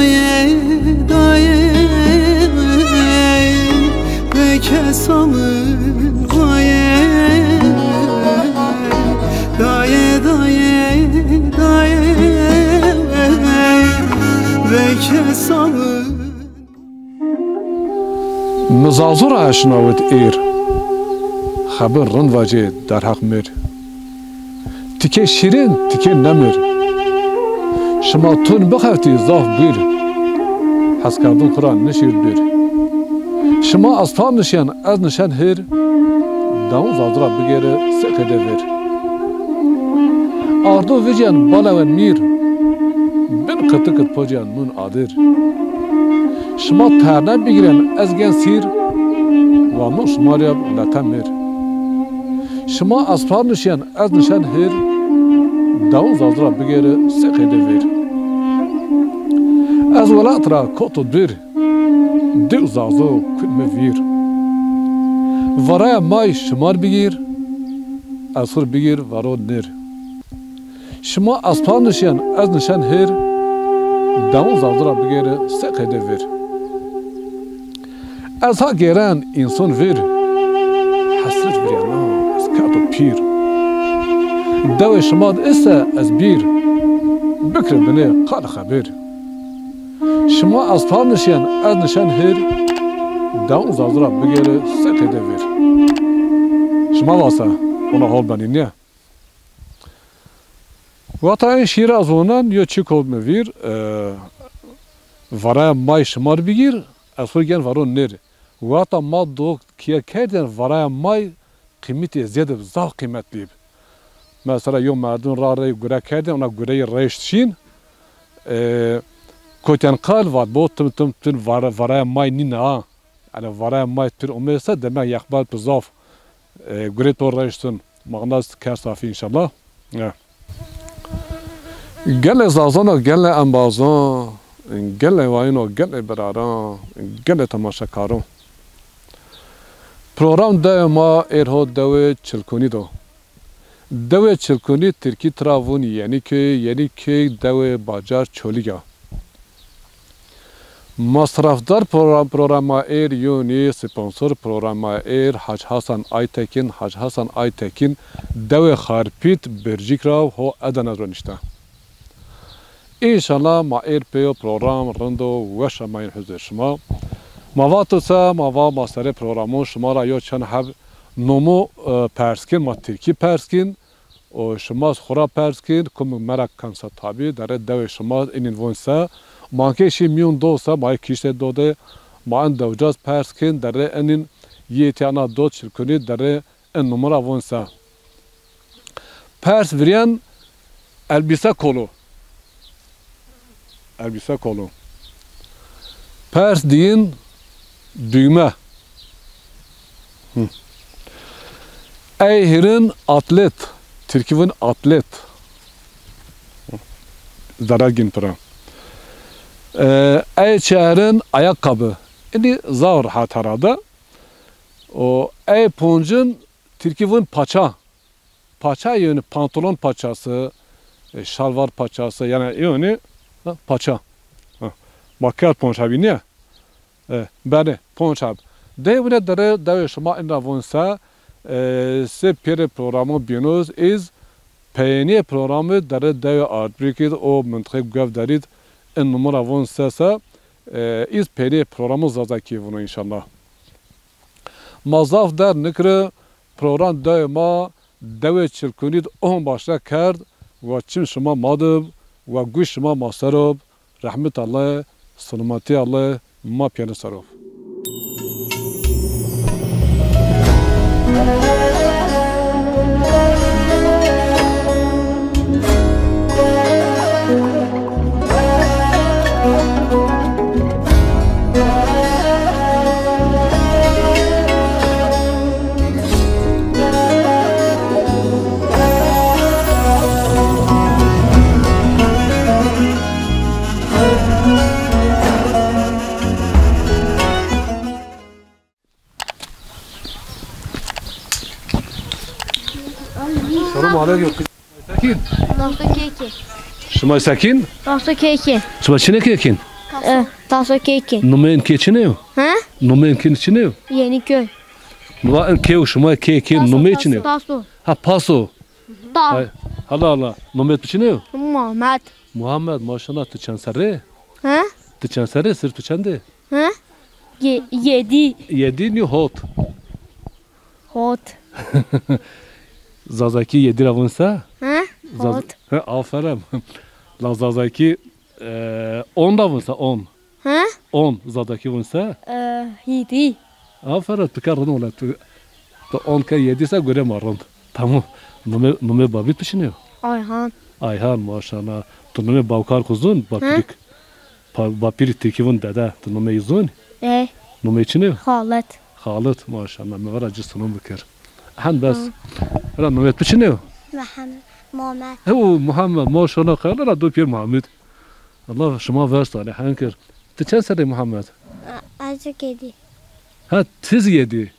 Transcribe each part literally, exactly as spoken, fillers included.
Daye, daye, ve kesamın vaye. Daye, daye, daye, ve kesamın. Mi Zazo ra eşnawit êr. Xebir rind vacê derheq mir. Tikê şîrin, tikê nemir. Şima tun bixeftî zaf bîr. Heskerdin xwu ra nişîrt bîr. Şima espar nişyen, ez nişen hêr. Dewin Zazo ra bigêri sê qeyde vêr. Ardo vicyen balewen mîr. Bin qitikit pocyen nun adir. Şima terne bigîren ez gen sîr. Wa nun şima rê lete mir. Şima espar nişyen ez nişen hêr. Dewin Zazo ra bigêri sê qeyde vêr. Ez welat ra koto dûr. Dew Zazo kut mi vîr. Varaya may şimar bigîr. Ez xur bigîr varo nir. Şima espar nişyen ez nişen hêr. Dewin Zazo ra bigêri sê qeyde vêr. Ez ha gêren înson vîr. Hesret virena ez kerdo pîr. Dewê şima di ise ez bîr. Bikri binê qal xebir. Şima espar nişyen ez nişen hêr. Dewin Zazo ra bigêri sê qeyde vêr. Şima vasa, ona hol benî nîye. Wexta en şîîr ez wonen, yo çî kot mi vîr, e, varaya may şimar bigîr, ez xwu gen varo nêr. Wexta ma do kiye kerdên, varaya may qîmetê zêde bi, zaf qîmetlî bi. Mesela yo merdim ra rey gure kerdên, ona gureyî reşt şîn, e, kotên qal vat bo tim tim tim vara-, varaya may nîna ha. Yanî varaya may pir omeyse demek yexbal bi zaf, e, gurê to reştin. Manas ker safî înşallah. Ya. Gelê zazano, gelê embazon, gelê wayino, gelê biraron, gelê temaşekaron. Program dewê ma êr ho dewê Çilkunî do. Dewê Çilkunî tirkî tira vûn Yeniköy, Yeniköy dewê bacar Çolîg a. Masrafdar program, programa êr yonî, sponsor programa êr Hac Hasan Aytekin, Hac Hasan Aytekin dewê Xarpît Bircîk ra ho Edene ronişte. Înşallah ma êr pêyo program rind û weş amayîn huzur şima. Ma vato se, ma va ma serê programon şima ra yo çend heb nomo, e, pers kin, ma tirkî pers kin. O şima xwu ra pers kin, kumik merak ken se tabî, derê dewê şima înîn von se. Ma ke şî mîyon do se, ma yê kiştê do de, ma en dewcaz pers kin, derê enîn yê tîya na do Çilkunî, derê en numara von se. Pers viryen elbise kolu. Elbise kolu. Pers diyin düğme. Hı. Ey hirin atlet. Tirkî vin atlet. Zerre gin pira. E, ey çerin ayakkabı. Înî zaf rehat herhalde. O ey poncin Tirkî vin paça. Paça yanî pantolon paçası, e, şalvar paçası, yanî yanî, ha, paça. Ha. Ma kerd ponc hebî nîye? E, belê, ponc heb. Dey wine derê dewê şima înra von se, e, se pêrê programı bînoz, îz peynîyê programı derê dewê Artbirîkî o mintiqê Guevderî in numara von se se, e, îz peynîyê programı Zazakî vuno înşallah. Ma zaf der nikiri, program dewê ma, dewê Çilkunî di on başla kerd, wa çim şima ma di bi, wa guş şima ma ser o bi, rehmet Allay, selametî Allay ma pîyane ser o bi. Selam aleyküm. Sekin. Doktor Keke. Şima sekin? Doktor Keke. Şima çine kekin? E, Taso kê kê. Numeyên kê çinê yo? He? Numeyên kê çinê yo? Yeniköy. Nuwa en kê û şima kê, kê Taso, numeyê çinê yo? Taso. Ha, Paso. Ta. Hay, hala hala. Numê tu çinê yo? Muhammed. Muhammed, maşallah, tu çend serrê? He? Tu çend serrê, sir tu çend ê? He? Ye-, yedi. Yedi nî hot. Hot. Zazakî yedi ra vun se? He? Zaz-, Hot. He, aferin. La Zazakî, e, on ra vun se, on. He? On, Zazakî vun se? E, hîrî. Aferin, tu ke rind wele, tu, tu on ke yedi se gure ma rind. Tamam. Numê, numê babî tu çinê yo? Ayhan. Ayhan, maşallah. Tu numê bawkar xu zun, bapîrik. Pa-, bapîrik tirkî vun dede. Tu numê yi zun? E. Numê çinê yo? Xalit. Xalit, maşallah. Mi vera ci sinon bikir. Hen bes. Hı. Ra numê tu çinê yo? Muhammed. Muhammed. He, o Muhammed, maşallah. Xeyal ra do pîr Muhammed. Allah şima ver salih hen kir. Ti çend serrê Muhammed? A-, ez zî yedî. Ha, ti zî yedî.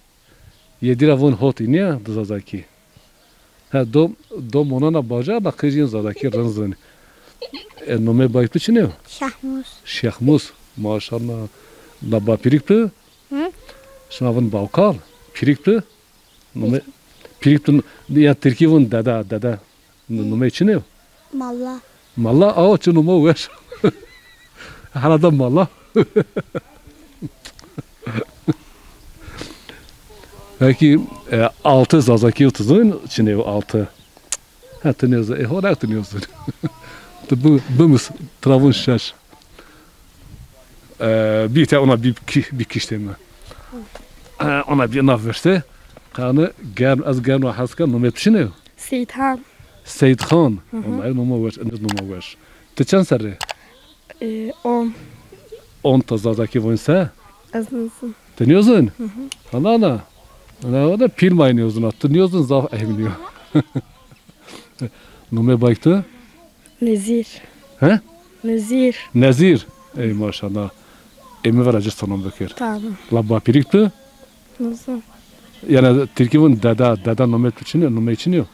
Yedî ra vun hot, nîya di Zazakî. Ha, do, do monana bajar la qij yin Zazakî rind zun. E, nomê bay tu çinê yo? Şehmuz. Şehmuz. Maşallah. La bapîrik tu? Hı? Şima vun bawkal. Pîrik tu? Nome, pîrik tu ya tirkî vun deda, deda. N-, nome çinê yo? Malla. Malla, aw, çi nome weş. Herhalde malla. Peki, e, altı Zazakî tu zun çinê yo altı? Ha, tu nêzun. E, horak tu nêzun. Tu bi-, bimis, tira vun şeş. E, bî te ona bî ki-, bî kiştê mi. E, ona bî na vişte. Qanî germ, ez germ hes ken, nomê tu çinê yo? Seyîdhan. Seyîdhan. Hı hı. Wellahî noma weş, eniz noma weş. Ti çend serrê? E, on. On ta Zazakî vun se? Ez nêzun. Ti nêzun? Hı hı. Ana, ana. Ana, o da pîl may nêzun. Ti nêzun, zaf ehmî nîyo. Nomê bay tu? Nezîr. He? Nezîr. Nezîr. Ey maşallah. Ê mi vera ci selam bikir. Tamam. La bapîrik tu? Nasıl? Yani tirkî vun deda, deda nomê tu çinê, nomê çinê yo?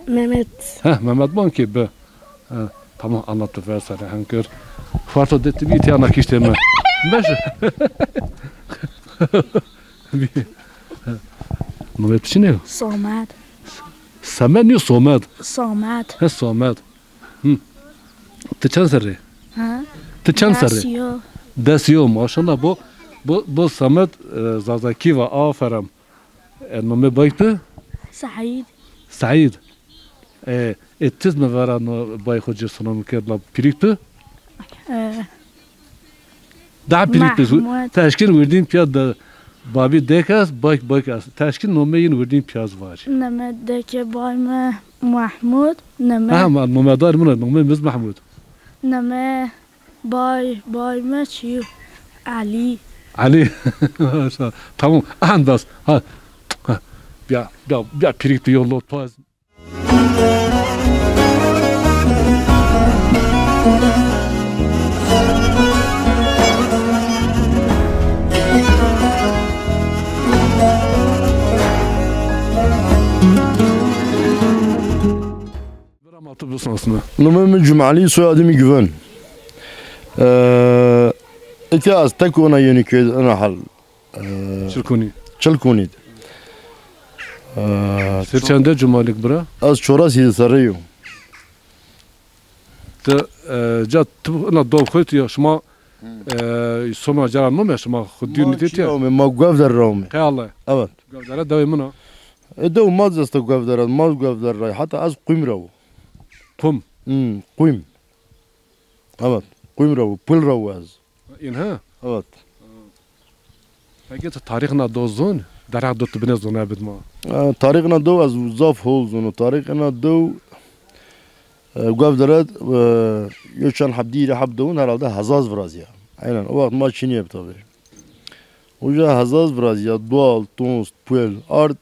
Mehmet. Heh, Mehmet ban ki bi. Ha, tamam, anlattı vesaire. Hem gör. Farto de tu bir tane kişte mi? Beş. Nomê tu çinê yo? Somed. Semed nîyo, Somed. Somed. He, Somed. Hı. Ti çend serrê? Ha? Ti çend serrê? Des yo. Des yo, maşallah. Bu, bu, bu Samet, e, Zazakî va, aferin. E, nomê bay tu? Saîd. Saîd. E, e, tiz mi vera no bay xo ci sinom kerd la pîrik tu? E, Daha pîrik tu. Mahmud. Teşkîn wirdîn pîya de babî dek est, bayk bayk est. Teşkîn nomê yin wirdîn pîya zî vacî. Nomê dekê bay mi Mahmud, nomê. Ha, ma, nomedar min o, nomê mi zî Mahmud. Nomê bay, bay mi çi yo? Elî. Elî. Tamam. Ahan bes. Ha. Ha. Ya, ya, ya pîrik tu yo lot paz. Bira ma tu bisnasne. Nomê mi Cumalî, soyadê mi Güven. Ee, îtya ez tek ona Yeniköy'de, ina hal. Ee, Çilkunî. Çilkunî de. Ee, Sir çende Cumalik bira? Ez çoras hîrê serrî yo. Ti, e, ca tu ina dew xo tu ya şima, e, sona cara nome şima xo dîr nîtê tiya? Ma Guevder ra ome. Qey Allah. Evet. Guevder dewê min a. E, dew ma zî esta Guevder ra, ma Guevder ra. Heta ez Qum ra wo. Qum? Hmm, Qum. Evet, Qum ra wo, Pul ra wo ez. În ha? Evet. Peki tu tarîxna dew zon? Derheq dew tu binê zona bid ma. E, tarîxna dew ez zaf hol zono. Tarîxna dew, e, Guevdere, e, yo çend heb dîrî heb dewin herhalde Hezaz virazîya. Aynen, o wext ma çinî yeb tabî. Uca Hezaz virazîya, Dual, Tons, Puel, Ard,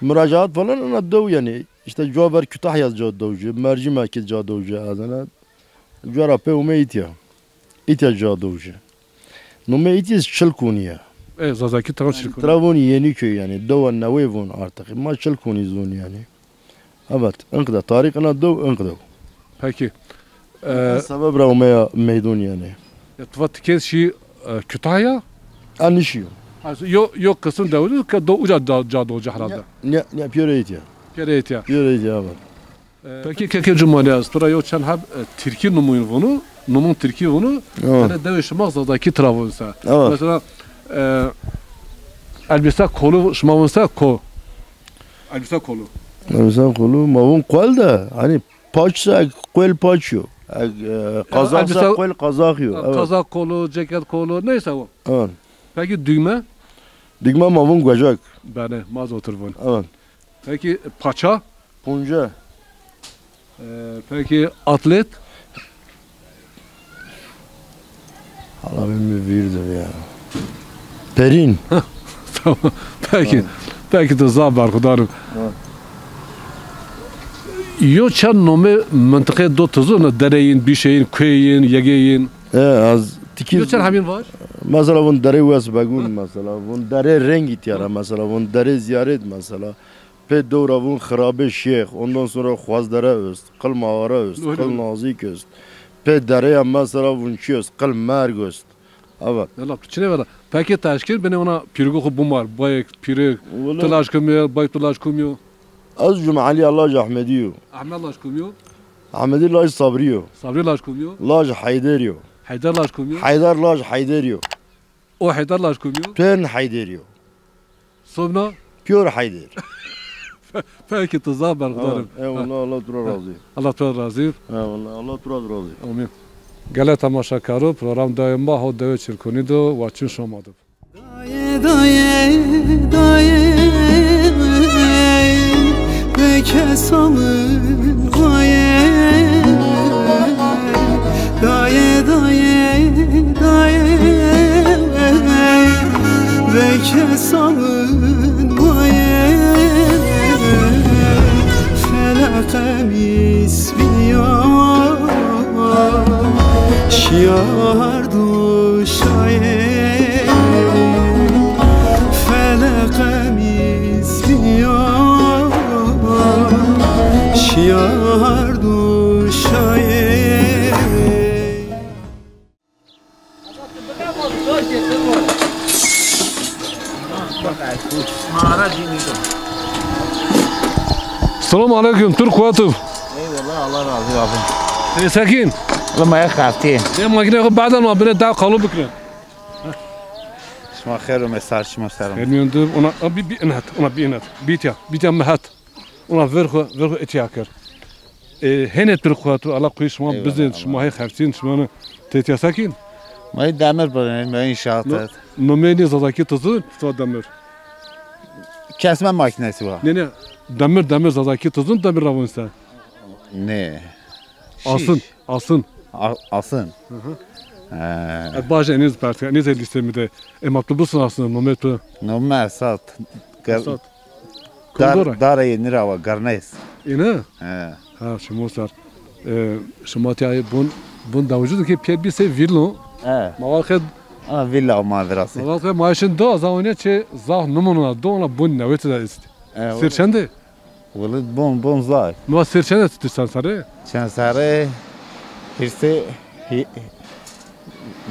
Muracaat falan ina dew yanî. Îşte cuwa ver Kütahya ca dew ci, Mercimekî ca dew ci, ez ina. Cuwa ra pê ume îtya. Îtya ca dew ci. Nomê îtya Çilkunî ya. E, Zazakî tira Çilkunî. Tira vûn Yeniköy yanî. Dewa newê vûn artık. Ma Çilkunî zûn yanî. Evet, inqide. Tarîx ina dew inqide. Peki. E, sebeb ra omeya meydon yanî. Ya, tu va tikê şî, e, Kütahya? Ha, nişîyo. Ha, yo, yo qism dewizî ke do uca ca, ca do herhalde. Ne, ne, piyore îtya. Piyore îtya. Piyore îtya, evet. E, peki keke Cumali, ez tu ra yo çend heb, e, tirkî numûn vûnû, numûn tirkî vûnû, evet, yanî dewê şima Zazakî tira vûn se. Evet. Mesela, e, elbise kolu şima vûn se ko? Elbise kolu. Elbise kolu, ma vûn kuel de, hani paç se, kuel paç yo. E, e, kazak se, elbise, kuel kazak yo. Evet. Kazak kolu, ceket kolu, neyse o. Evet. Peki düğme? Düğme ma vûn guecek. Bene, ma zî otir vûn. Evet. Peki paça? Punce. Ee, peki atlet? Hala ben mi vîr de ya. Perîn. Tamam. Peki. Tamam. Peki, tu zaf berxudar im. Tamam. Yo çend nomê mintiqê do tu zûn, dereyîn, bîşeyîn, kueyîn, yegeyîn. E, az tikî. Yo çend hemîn var? Mesela vûn derê Wes Begûn mesela. Vûn derê Rengî tîya ra mesela. Vûn derê Zîyaret mesela. Pê dewra vûn Xirabê Şêx, ondan sonra Xwazdere ost, Qil Mağara ost, Qil Nazik ost. Pê dereya mesela vûn çi ost, Qil Merg ost. Evet. Valla, tu çine vela. Peki teşkil bine ona pîrgo xu bumar, bayek, pîrik, tu laj kumî, bayek tu laj kumî yo? Ez Cumalî ya, laj Ahmedî yo. Ahmed laj kumî yo? Ahmedî laj Sabrî yo. Sabrî laj kumî yo? Laj Heyder yo. Heyder laj kumî yo? Heyder laj Heyder yo. O Heyder laj kumî yo? Pên Heyder yo. Sobna? Pîyor Heyder. Peki, tu zaf berxudar im. Eyvallah, Allah tu ra razî. Allah tu ra razî. Eyvallah, Allah tu ra razî. Amîn. Gelê temaşekaro, program dewê ma ho dewê Çirkonî do, wa çin şoma do. Daye, daye, daye, peke samın vaye. Daye, daye, daye, veke samın vaye. Feleqe misliyo şiyar duşaye. Feleqe misliyo şiyar duşaye. Selamu aleyküm, Türk Kuatov. Eyvallah, Allah razı olsun. Ê Sekîn. Allah maya xeftî. Ê makîne xo berdar ma binê, dew qalo bikirê. Şima xêr ûmê, ser şima ser. Xêr mîyon de, ona, a, bî, bî inet, ona bî inet. Bîtya, bîtya mi het. Ona ver xo, ver xo etya kir. E, hênê Türk Kuatov, Allah kuyê şima bizên, şima hê xerçîn, şima ne têtya Sekîn. Ma yê demir birinê, ma yê înşaat et. Nomê nê Zazakî tu zûn, tu va demir. Kesme makinesi var. Ne, ne, demir, demir Zazakî tu zûn, demir ra vûn se. Ne. Asın, asın. A-, asın. Hı hı. He. E, baş, e, nêz pertika, nêz lîste mi de. E, ma tu bisin asın, nomê tu. Nomê Esat. Esat. Dar, Kondora. Dara yê nira wa, Garnês. Îne? He. Ha, şima ser. E, şima tîya bon, bon dawicî de ke pîyer bî sey vîllo. He. Ma val xed. Ana vîlla ma virasî. Ma val xed ma şin do, za oynê çê zaf nimon ona, do ona bon newete de est. He, sir çende? Wele bon, bon zaf. Ma sir çende tu çend serre? Çend serre? Hîrsê, hî-,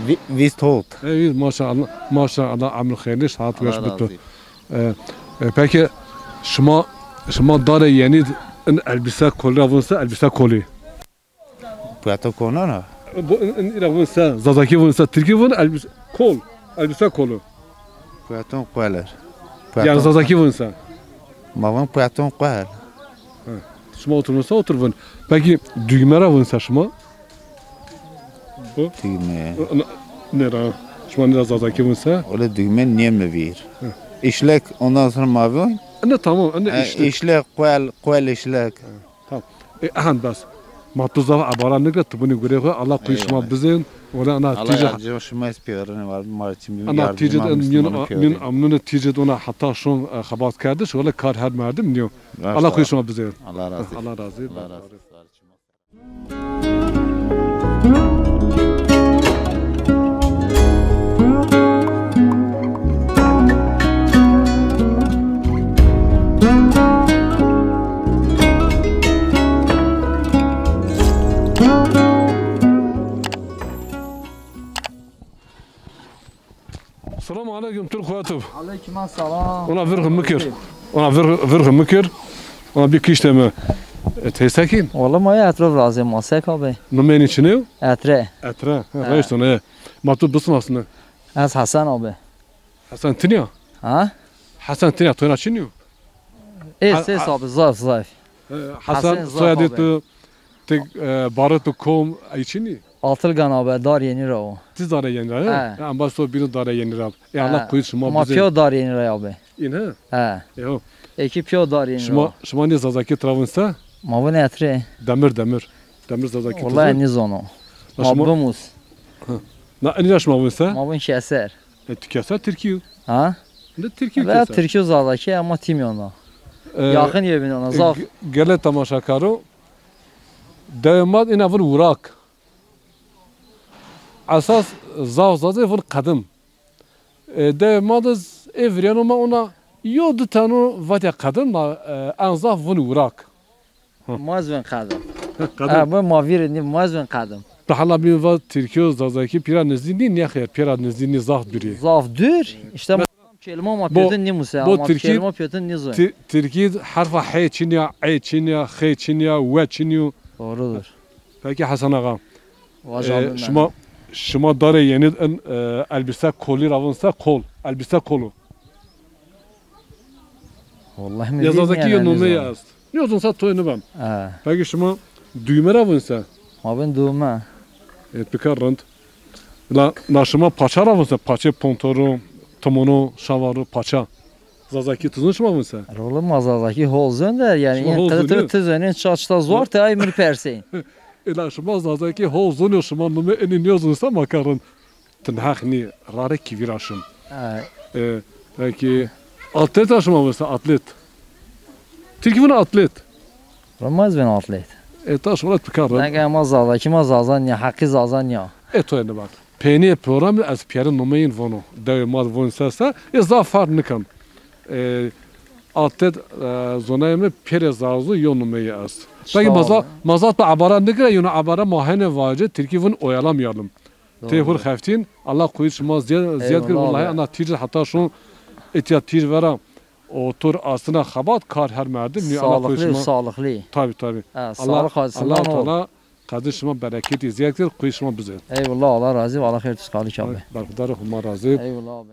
vî-, vîst hot. E, vîst, maşallah, maşallah, emr xeyrlî, saet weş bi tu. E, e, peki şima, şima darê yenî in elbise kolî ra vûn se, elbise kolî? Pueto konana? Bu in, in, ira vûn se, Zazakî vûn se, Tirkî vûn, elbise, kol, elbise kolu. Pueton kueler. Yanî Zazakî vûn se. Ma vûn pueton kuel. Ha. Şima otur vûn se, otur vûn. Peki düğme ra vûn se şima? Bu? Düğme. Ne, ne ra? Şima nîra Zazakî vûn se? Öyle düğme niye mi vir? Hı. İşlek, ondan sonra mavi oyun. Ne, tamam, ne, e, işlek. İşlek, kuel, kuel işlek. Hı, tamam. E, ehend bes. Ma tu zaf ebara nigre, tu binî gurê xo, Allah kuyê şima bizên. Wele ana tîcid. Allah yardımcı şima, ez pêrin var, ma için bir yardımcı. Ana tîcid, min amnune tîcid ona heta şon, e, xebat kerdiş, wele kar her merdim niyo. Allah kuyê şima bizên. Allah razı. Allah razı. Allah razı. Selamu aleyküm, Türk Kuatib. Aleyküm selam. Ona virxi mikir. Ona virxi, virxi mikir. Ona bir kişte mi? E, teysekin? Wala ma ya etraf razı ma sek abi. Numeni çineu? Etre. Etre. Ha, ha. Reis ona. Ma tu bisnasını. Ez Hasan abi. Hasan Tinya? Ha? Hasan Tinya, tu na çinio? E, ses abi, zayıf, zayıf. E, Hasan, Hasan zayıf soyadê abi. Tu, tek, e, barê tu kom, ay çini? Atılgan abi, Dar Yeni ra o. Ti Dar Yeni ra, he? He. Ya, amba so bîno Dar Yeni ra. E, Allah koyut şima bizê. Ma piyo Dar Yeni ra abi. În he? He. E, ho. Eki piyo Dar Yeni ra. Şima, şima nê Zazakî tira vun se? Ma vun Etre. Demir, Demir. Demir Zazakî. Wallahi nîzono. Ma bimus. Hı. Na, enî ra şima vun se? Ma vun Keser. E, tu Keser Tirkî yo. Ha? Ne Tirkî yo Keser? Tirkî yo Zazakî ama tîmyon da. E, yakın birbirine, e, zaf. Ge-, gelê temaşakaro. Dewê ma de îna vun Wurak. Esas zaf Zazê vun Qedim. E, dewê ma de z-, ê virêno ma ona yo di teno vatya Qedim ma, e, en zaf vun Wurak. Hı. Ma ez vun Qedim. Qedim. Ha, bu ma vîrê nî, ma ez vun Qedim. Ti hala bîn va Tirkî û Zazakî pîra nizdî nî, nêxêr, pîra nizdî nî, zaf dûrî. Zaf dûr. Îşte ma kelîme ma pêtin nîmuse, ma kelîme pêtin nîzon. Ti-, Tirkî herfa hê çin ya, ê çin ya, xê çin ya, we çin yo. Doğrudur. Peki Hasan Ağa, e, şima, şima Darê Yenî in, e, elbise kolî ra vun se, kol, elbise kolu. Wallahi mi bilmiyorum. Ya Zazakî yo nomeyî est. Nêzon se toy nibem. Ha. Peki şima düğme ra vun se? Ma vun düğme. E, pika rind. La, na şima paça ra vun se? Paçê pontoro, timono, şavaro, paça. Zazakî ti zon şima vun se? Rolo ma Zazakî hol zon de, yanî, şima hol zonî? Ti zon, ti zonî, çaçta zor te ay mi persên. E, la şima Zazakî hol zonî, şima nome enî nêzon se ma ka rind. Ti neheq nî, rarê kî vîra şin. Ha. E, peki, atlet ra şima vun se, atlet? Tirkî vun atlet. Ramaz ben atlet. E, ta şima pika rind. Nege ma Zazakî, ma Zazan ya, heqî Zazan ya. E, to ene bak. Peynî programî ez pîyerê nomeyîn vono. Dewê ma vun se se, e, zaf farq niken. E, atlet, e, zonayê mi pêrê Zazo yo nomeyî est. Peki ma za-, ma zaf bi ebara nigire, yona ebara ma hene vace, Tirkî vun oyalamayalım. Tê hur xeftîn, Allah quwet şima ziyad, ziyad kir. Eyvallah abi. Wallahi ana tîr heta şon etya tîr vera otur asına xebat kar her merdim. Nî Allah quwet şima. Sağlıklı, sağlıklı. Tabii, tabii. Ha, Allah, sağlık açısından Allah Teala qazin şima bereketî ziyad kir, quwet şima bizê. Eyvallah, Allah razı, Allah xeyr tuz Xalik abi. Berxudar Huma razı. Eyvallah abi.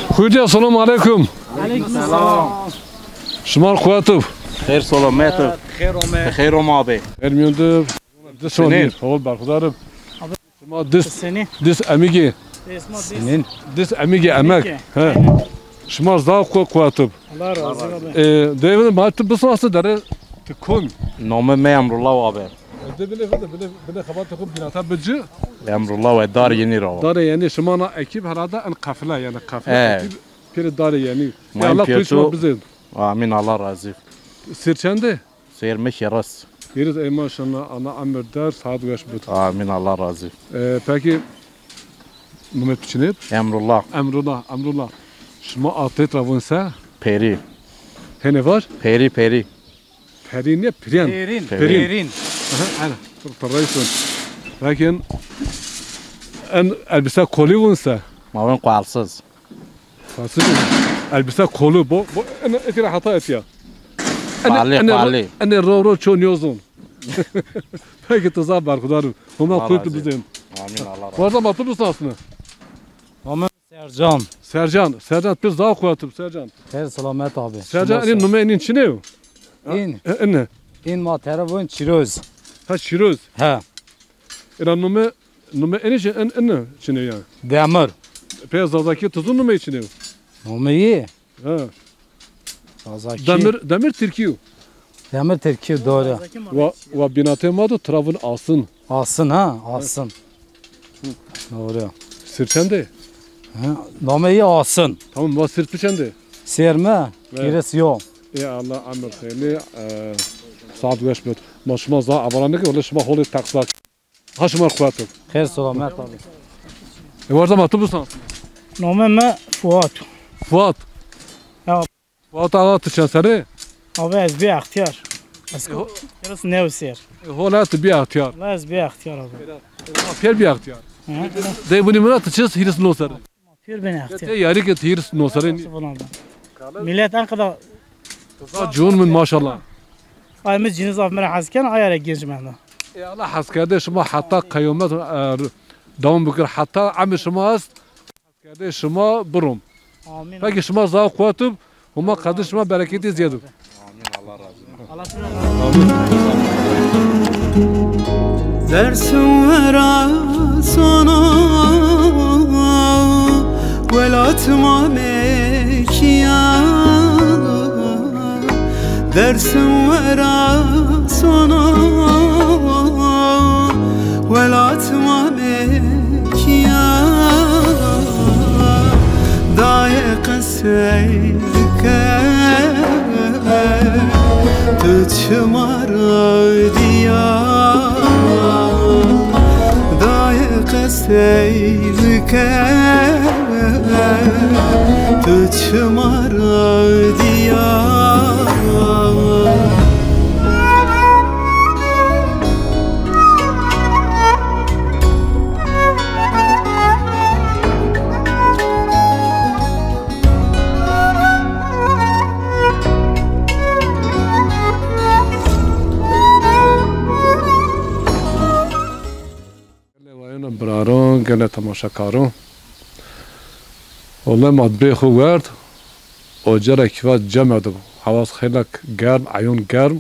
Xwîdîya, selamu aleykum. Aleykum selam. Şima quwet ib. Xeyr selamet ib. Xeyr ome. Xeyr ome abi. Xeyr mîyon di. Dis ronî, hol berxudar ib. Şima dis, dis emîgê. Sinin. Dis emîgê emek. He. Şima zaf qu-, quwet ib. Allah razı olsun. E, devin ma tu bisnasî, derê tu kom? Nome mi Emrullah abi. E, de bile, bile, bile, bile xebatê xo bînata bi ci. Emrullah we Dar Yenî ra. Dar Yenî, şima na ekîb herhalde en qefile, yanî qefile ekîb pêrê Dar Yenî. Ya Allah pêr şima bizên. Amîn, Allah razı. Sêr çend ê? Sêr mi hîris. Hîris, ey maşallah, Allah emir der, saet weş bid. Amîn, Allah razı. E, peki, nomê tu çinê? Emrullah. Emrullah, Emrullah. Şima atlet ra vun se? Perî. Hênê var? Perî, perî. Perîn ya, pirîn? Perîn. Perîn. Perîn. Aha, aynen. Çok parayı son. Peki, en elbise koli vun se? Ma vun kolsuz. Fasıl. Elbise kolu, bu, bu, ene, etira hata etiya. Ene, pali, ene, pali. Ene ro, ro ço niyozun. Peki, tu zaf berxudar ib. Homa kuytu bizên. Amîn, Allah razı. Bu arada ma tu bisnasnî? Nome Sercan. Sercan, Sercan, tu zaf quwet ib, Sercan. Xeyr selamet abi. Sercan, enî nome enîn çinê yo? În. E, ene. În ma tere vun Çîroz. Ha, Çîroz. He. Ena nome Nome enî çi, en, en çinê ya? Demir. Pê Zazakî tu zû nome çinê? Nome yi? Ha. Zazakî. Demir, Demir Tirkî yo. Demir Tirkî, doğru. Wa, wa bînatê ma do tira vun Asın. Asın ha, Asın. Doğru. Sir çende? Ha, name yi Asın. Tamam, ma sir tu çende? Sir mi? Evet. Hîris yo. Ê Allah emir xeyrli, e, saat weş bit. Ma şima za avaran ki, wele şima holê teqsa. Ha şima quwet. Xeyr selamet abi. E, warza ma tu bisan. Name mi Fuat. Fuat. Ya. Fuat ağa, tu çend serrî? Abi ez bî extiyar. Ez ho- Biraz new ser. E, hol tu bî extiyar. Wala ez bî extiyar abi. Pêr bî extiyar. Hı? Dey bunî mira tu çi hîris no serrî? Pêr bî extiyar. Te yarî ke tu hîris no serrî. Nasıl buna da? Millet en kadar Za cûn min maşallah. Ay mi cîniz af mi ra hes ken, ay ra genc menda. E, Allah heskerde şima heta qeyomet, e, dewam bikir, heta emir şima est. Kerdê şima birom. Amîn. Pekî şima zaf quwet ib, Huma qedr şima bereketî ziyed ib. Amîn. Allah razı olsun. Dersim vera sono, welat ma mekiya. Dersim vera sono, welat ma mekiya. Daye qesey bike, tu çima ra diya. Daye qesey bike, tu çima ra diya. Gelê wayano biraron, gelê temaşekaron. Wele ma bê xwu werd, o cara kî va cem erdib. Hewaz xeylek germ, eyon germ,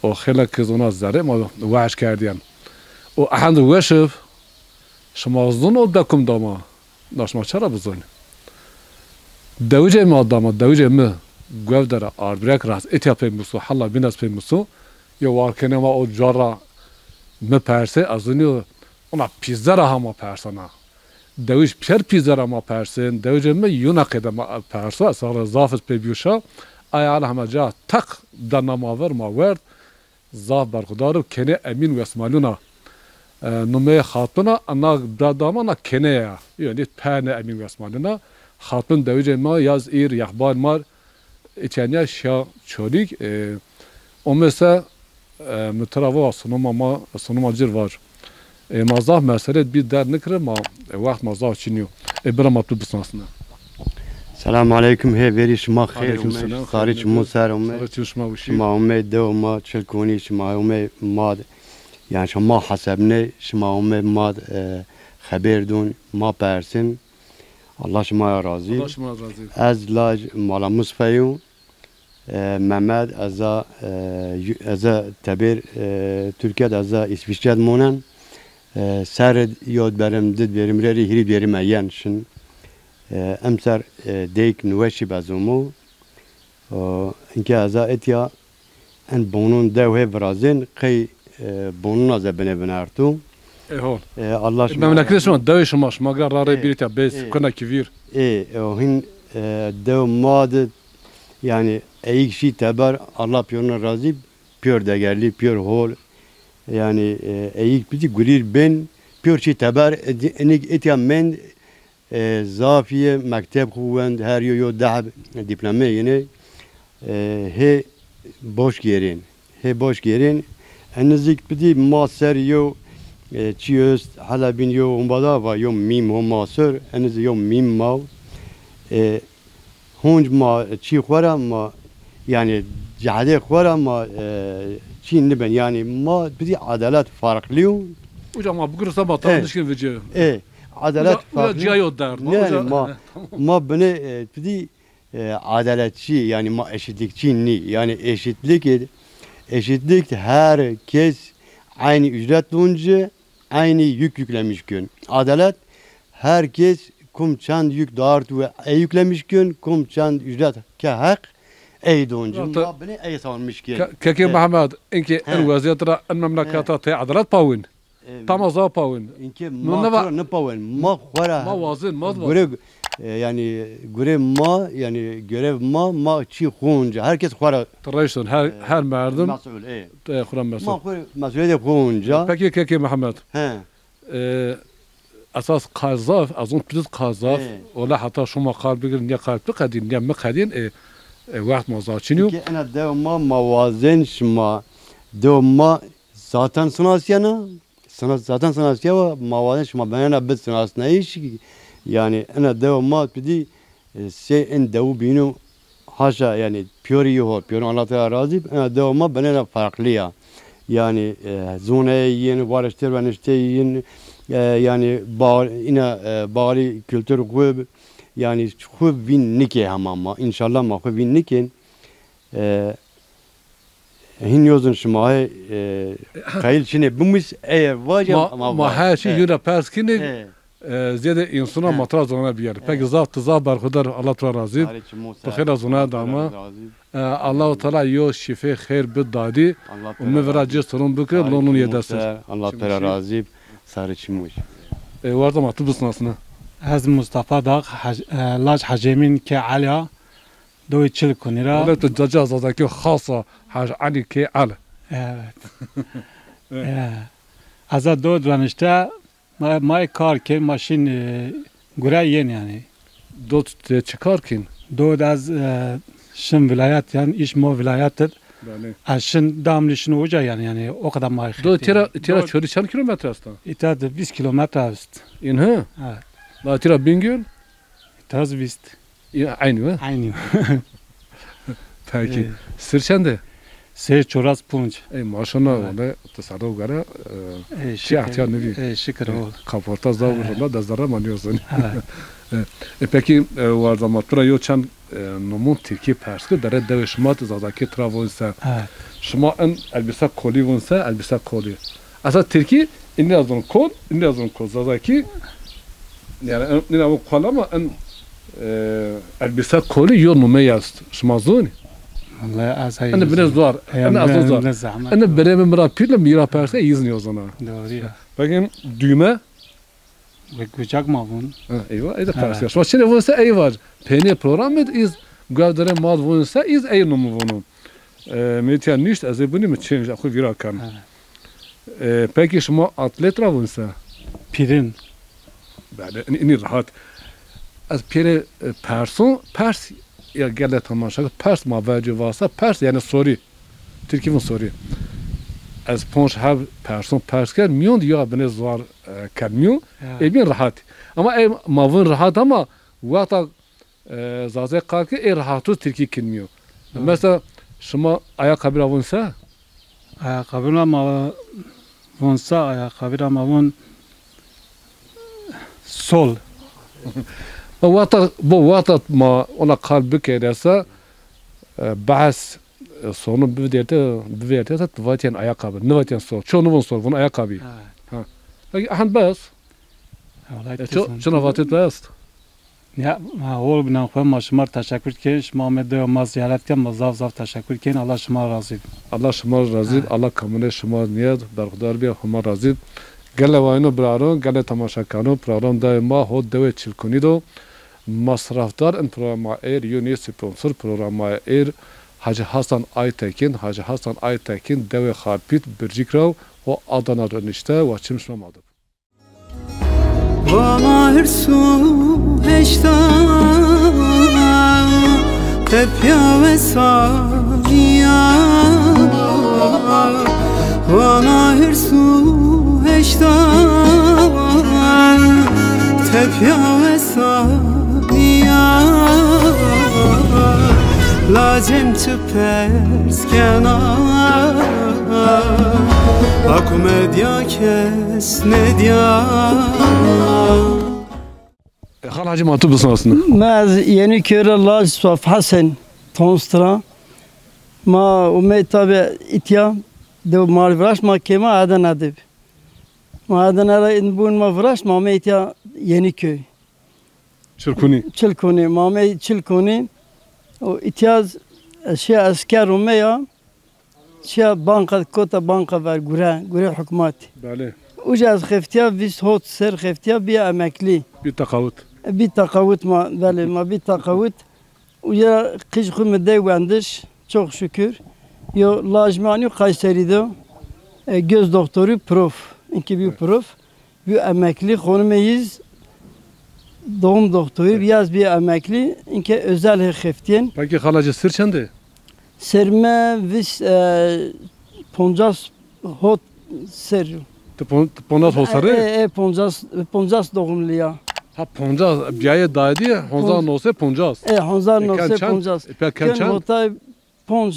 o xeylek zona zerrê ma weş kerdiyen. O ehend weş ib, şima zon o dekum dama. Na şima çara bizonî? Dewicê ma dama, dewicê mi, Guevdere, Arbirek ra, etya pey muso, hela bîn ez pey muso, yo warkenê ma o cara mi persê, ez zunî ona pîzera ha ma persena. Dewic pîyer pîzera ma persên, dewicê mi yuna qeyde ma perso, ez sare zaf iz pey bîyo şa, ay ala hema ca teq dana ma ver, ma werd, Zaf berxudar ib, kenê Emîn Wesmalûn a. E, numeyê xatun a, ana bira dama na kenê ya. Yanî pernê Emîn Wesmalûn a. Xatun dewicê ma yaz îr, yexbal mar, içenya şa Çolîg, e, ome se, e, mi tira va sunuma ma, sunuma cir var. E, ma zaf mesele bî der nikire, ma, e, wext ma zaf çin yo. E, bira ma tu bisnasne. Selam aleykum, hê verî şima xêr ome. Sarî çimû ser ome. Sarî çim şima wişî. Şima ome dew ma Çilkonî, şima ome mad, yani şima hesebne, şima ome mad, e, xeber dun, ma persin. Allah şima ya razî. Allah şima razî. Ez laj Mala Musfeyû. E, Memed, eza, e, yu-, eza teber, e, Türkiye de, eza İsviçre de monen. E, ser yod berim, did berim, reri hiri berim eyen şin. E, emser, e, deyk nuweşi bezumu. O, inke eza etya en bonun dew he virazin, qey, e, bonuna ze bine vinertu. E, hol. E, Allah şima memleket şima, dew şima, şima gar ra rê birîtya bes, e, kuna ki vîr. E, e, o hin, e, dew ma de, yani, eyik şî teber, Allah pîyoruna razî, pîyor degerlî, pîyor hol. Yani, e, eyik pîtî gurîr bên, pîyor şî teber, e, di-, enik etya mend, e, zafîye mekteb xu wend, her yo yo dehb diplome yine, e, hê boş gêrên. Hê boş gêrên. Enizik pidî ma ser yo, e, çi öst, hala bin yo umbada va yo mîm ho ma ser, eniz yo mîm maw. E, hunc ma çî xwera ma, yani cehde xwera ma, e, çî niben. Yani ma pidî adalet farklı yo. Uca ma bugursa ma tam nişkin vici. E, adalet farklı. Uca, uca ciyayo derd. Yani ma, ma bine, e, pidî e, adaletçi, yani ma eşitlikçi ni. Yani eşitlik, eşitlik herkes aynı ücret lunci, aynı yük yüklemiş gün. Adalet herkes kum çand yük dart ve e yüklemiş gün, kum çand ücret ke hak ey dunci. Ma bine ey savunmuş gün. Keke Mehmet, inki en vaziyet ra en memlekata te adalet pawin? E, Tama zaf pawin. Înke No ma neva- xo ra nipawin. Ma xo ra Ma wazin, ma gure, e, yani gure ma, yani görev ma, ma çî xo onca. Herkes xo ra Ti reşton, her, e, her merdim mesul, e. e, xo ra mesul. Ma xo mesuliyetê xo onca. Peki kekê Mehmet. He. E, esas qal zaf, ez on piliz qal zaf. E. Ola heta şuma qal bigir, niye qal biqedîn, niye miqedîn, e, e, wext ma zaf çin yo. Ki ena dew ma, ma wazen şima, dew ma zaten sinasiyena, sinas-, zaten sinasiye wa, ma wazen şima benena bid sinasnayîş, yani ena dew ma tu dî, e, sey in dewu bîno, haşa, yani, pîyorî yi ho, pîyorî Allah Teala razî b, ena dewa ma benena farklı ya. Yani, e, zoneyê yin, wariştê weniştê yin, e, yani, ba-, ina, e, bari kültür xu, yani, xu vîn nikê hema ma. İnşallah ma xu vîn nikên. E, Hîn yozun şima hê, e, qayil çinê bimus, eye vaca Ma, ma ma vac. her şey E. yura pers kinê, E. e, ziyade insuna E. ma tra zona biyar. E. Peki zaf, ti zaf berxudar, Allah tra razî. Sarê çimo ser. Bi xêra zona Allah dama. tra razî. E, Allahu Teala yo şîfê xêr bi dadî. Allah û mi vira cê sorun bikir, lonun yê dest. Allah pera razî. Sarê çimo. E, warda ma tu bisnasne. Ez Mustafa Dağ, Hac-, e, Lac Hacemîn ke Alya. Dewê Çilkunî ra. Wele tu ca, ca Zazakî xas a, Haj Elî Kê El. Evet. Evet. Ya. Ez a dewd venişte, ma, ma kar kên, ma şîn, e, gure yên yani. Dewd de çi kar kên? Dewd ez, e, şin vilayet, yani iş mo vilayet id. Belê. Ez şin, damlî şin uca yani, yani o kadar ma Dewd tira, tira Dewd- çorî çend kilometre esta? Îta de vîst kilometre est. În hı? Evet. La tira Bingöl? Îta ez vîst. Ya, aynı mı? Aynı. Peki. Ee, sir çende? Sir çoras punc. Ey maşallah, evet. Wele ti sade û gere, e, Ey, şi şükür. ihtiyar nivî. Ey, şükür ol. Kaporta zaf Evet. rında da zerre manıyorsun. Evet. E, e, peki, e, warda ma tura yo çend, e, nomon Tirkî pers kir, dere dewê şima ti Zazakî tura vonse. Evet. Şima in elbise kolî vonse, elbise kolî. Esa Tirkî, înî ra zon kol, înî ra zon kol. Zazakî, yani, înî ra zon kol ama in, e, elbise kolî yo nume est. Şima zonî? Vallahi ez Ini bine zor. Ini asıl zor. Ini birê mi mi ra pîl mi, mi ra perse, îz nîyozona. Doğru ya. Peki, düğme? Ve gucak ma vun. Ha, eyvah, ey de Ha. perse. Şima çine vun se ey var. Peynî program id îz, guev dere ma vun se îz ey numu vunu. E, mi tîya nişt, ez ê binî mi çin, xu vîra ken. Evet. E, peki şima atlet ra vun se? Pirin. Bele, ini, ini rahat. Ez pêrê, e, person, pers, ya gele temaşa, pers ma verci vasa, pers yani sorî. Tirkî vun sorî. Ez ponc heb person pers ker, mîyon di ya binê zor, e, ken mîyon. Ya. Ê bîn rahat. Ama ey ma vun rahat ama wexta E, Zazay qal ki ê rehatû Tirkî kilmîyo. Hı. Mesela şima ayakkabî ra vun se? Ayakkabî ra ma vun se, ayakkabî ra ma vun sol. Wexta, bo wexta ma ona qal bikerê se, e, behs, e, sonu bivêrte, bivêrte se, vatên ayakkabî, nivatên sol. Ço nivun sol, vun ayakkabî. Evet. Ha. Peki, ahan bes. Vallahi E, ço, kesin. Çina vatê tu est? Ya, ha, hol binan xwe, ma şima teşekkür kên, şima ame dewa ma ziyaret kên, ma zaf zaf teşekkür kên, Allah şima razî bi. Allah şima razî bi, Ha. Allah kamunê şima niyet, berxudar bî, Homa razî bi. Gele wayno biraro, gele temaşakano, program dewê ma ho dewê Çilkunî do. Masrafdar in programa êr, yo nê sponsor programa êr, Hacı Hasan Aytekin, Hacı Hasan Aytekin dewê Xarpît Bircîk ra, ho Adana do nişte, wa çim şima ma do. Vana hirs û heşta tepya wesaniya. Vana hirs û heşta tepya wesaniya. Lacêm çi pers kena, aku medya kes nêdya. E, Xal Hacî, ma tu bisnasnî. Ma ez Yenîköy ra Lac Saf Hesen Tonstra. Ma umey tabi îtya de ma viraşt, ma kê ma Adana de bi. Ma Adana ra in bun ma viraşt, ma umey îtya Yenîköy. Çilkunî. Çilkunî, ma amey Çilkunî. O îtya ez şiya esker ome ya. Şiya banka, kota banka ver gure, gure hukmat. Belê. Uca ez xeftiya vîst hot ser xeftiya bîya emeklî. Bî teqawit. E, bî teqawit ma, belê, ma bî teqawit. Uca qij xwu mi dey wendiş, çok şükür. Yo laj mi anî Kayserî de, e, göz doktoru prof. Inkî bî prof. Bî emeklî, xonimê yîz doğum doktoru, yaz bî emeklî, inkê özel hê xeftîyên. Peki xala ci sir çend ê? Ser mi vîst, e, poncas hot ser. Ti pon-, ti poncas hot serrî? E, e, poncas, poncas doğumlu ya. Ha, poncas, bîyayê daîdî, honzar no sey poncas. E, honzar no sey poncas. E, pek ken çend? Hotay ponc.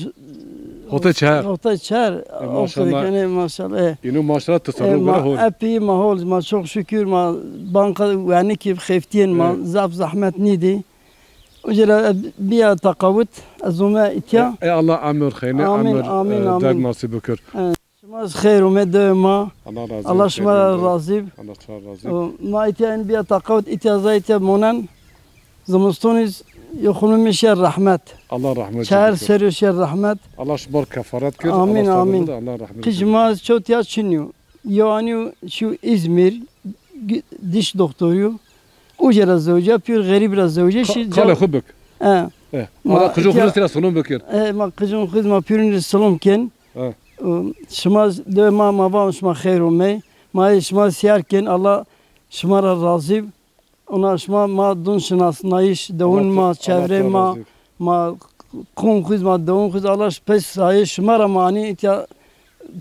Hotay çar. Hotay çar. E, maşallah. Kenê maşallah. E. Ino maşallah, ti serro gore hol. Epî ma hol, ma çok şükür, ma banka wenikî xeftîyên ma, zaf zahmet nîdî. Uca ra, e, bîya teqawit, ez ome îtya. E, e Allah emir xeynî, emir, e, derg nasîb bikir. Şima zî xeyr ome dewê ma. Allah razî olsun. Allah şima ra razî. Allah şima ra razî. O, ma îtya in bîya teqawit, îtya zay îtya monen. Zimistonî zî yo xonimê mi şer rehmet. Allah rahmet. Çar serrî şer rehmet. Allah şima ra kefaret kir. Amîn, amîn. Allah rahmet. Qij ma zî çewt ya çinî yo. Yo anî yo şu İzmir, diş doktoru yo. Uca ra zewca, pîyor xerîb ra zewca şî. Qalê xwu bik. E. E. Ma qijon xwu zî ra silom bikir. E, ma qijon xwu zî ma pîyorîn rê silom ken. E. O, şima de ma, ma van şima xeyr omey. Ma şima siyar ken, Allah şima ra razî. Ona şima ma dun şinasnayîş, dewun ma, çevrê ma, ma qom xwu zî, ma dewun xwu zî, Allah pes sayê şima ra ma anî îtya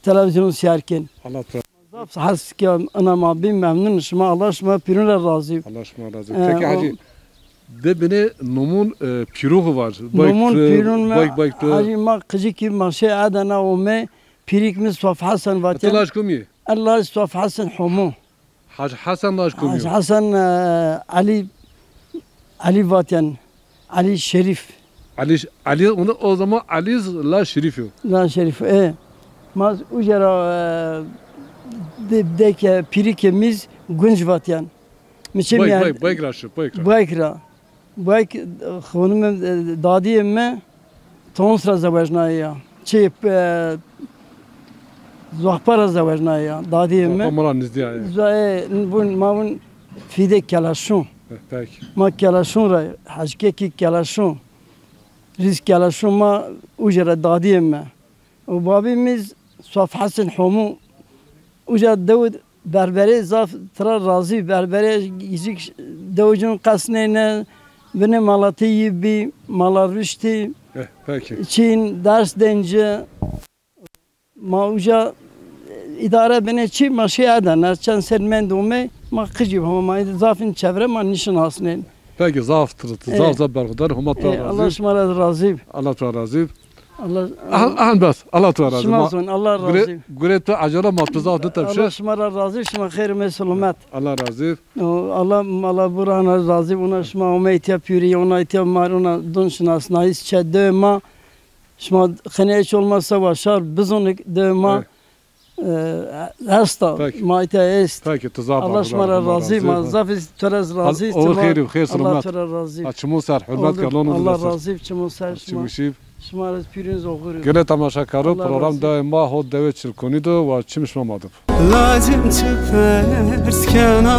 televîzyon siyar ken. Allah Zaf hes ke ina ma bî memnun şima, Allah şima pîrun ra razî. Allah şima razî. E, peki Hacî, de binê nomun, e, pîrû xu var. Nomun pîrun mi, Hacî, ma qijikî ma şê Adana ome, pîrik mi Suaf Hesen vatên. Ti laj kum yî? Laj Suaf Hesen Homo. Hacî Hesen laj kum yî? Hacî Hesen, e, Elî, Elî vatên. Elî Şerîf. Elî, Elî, onu o zaman Elî la Şerîf yo. La Şerîf, e. Ma uca ra, e, de, deke, pîrikê mi zî Gunc vatîyen. Mi çi Bayk, yani Bayk, Bayk ra şu, Bayk ra. Bayk ra. Bayk, e, xonimê, e, dadîyê mi Tons ra zewecnaye ya. Çi, e, Zuaxpa ra zewecnaye ya, dadîyê mi. Zuaxpa ma ra nizdî ya. Zuaxê, vun, ma vun fîdê Kelaşon. E, peki. Ma Kelaşon ra, Hecikekî Kelaşon. Rîz Kelaşon ma uca ra dadîyê mi. Û babî mi zî Suaf Hesen Homu. Uca dew berberê zaf tira razî, berberê gîcik dew cun qesnêne, binê malatî yî bî, mala ruştî. E, peki. Çîn, ders denci. Ma uca, e, îdare binê çî, ma şî Adana, çend ser mend ome, ma qicî homa, ma zafîn çevre ma nişinasnên. Peki, zaf tira, e, zaf zaf berxudar, Homa tu ra razî. Allah şima ra razî. Allah tu ra razî. Allah, ahan, ahan bes, Allah tu ra razî. Şima zon, Allah razî. Gure tu ecela ma tu zaf nitepşe. Allah şima ra razî, şima xeyr me selamet. Allah razî. O, Allah, Allah bu ra razî, ona şima ome îtya pîrî, ona îtya mar, ona dun şinasnayîş çe de ma. Şima xene hiç olmazsa wa şar bizonik de ma, e, hesta. Peki. Ma îtya est. Peki, tu zaf Allah şima ra razî, ma zaf tu ra razî. O xeyr, xeyr, selamet. Allah tu ra razî. Ha, çimon ser, hürmet ke, Allah razî, çimon ser şima. Şima ra pîrîn zoxir. Gele temaşakaro, program dewê ma ho dewê Çirkonî do wa çim şima ma do. Lacim çi pers kena,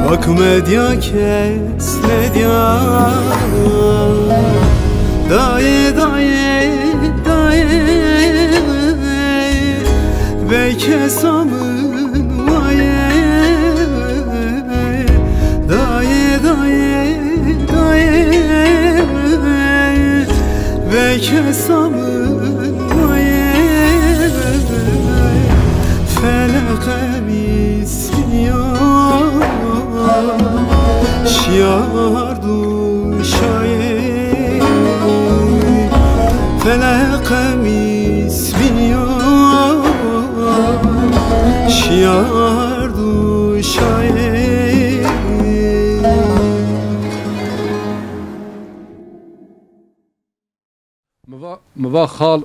wek medya kes nedya. Dayê, dayê, dayê, bey kesa min wayê. Dayê, dayê, dayê, bey kesa min wayê. Feleqe mi sîyo, şiyar du şayê. Feleqe mi sîyo, şiyar du şayê. Mi va, mi va xal,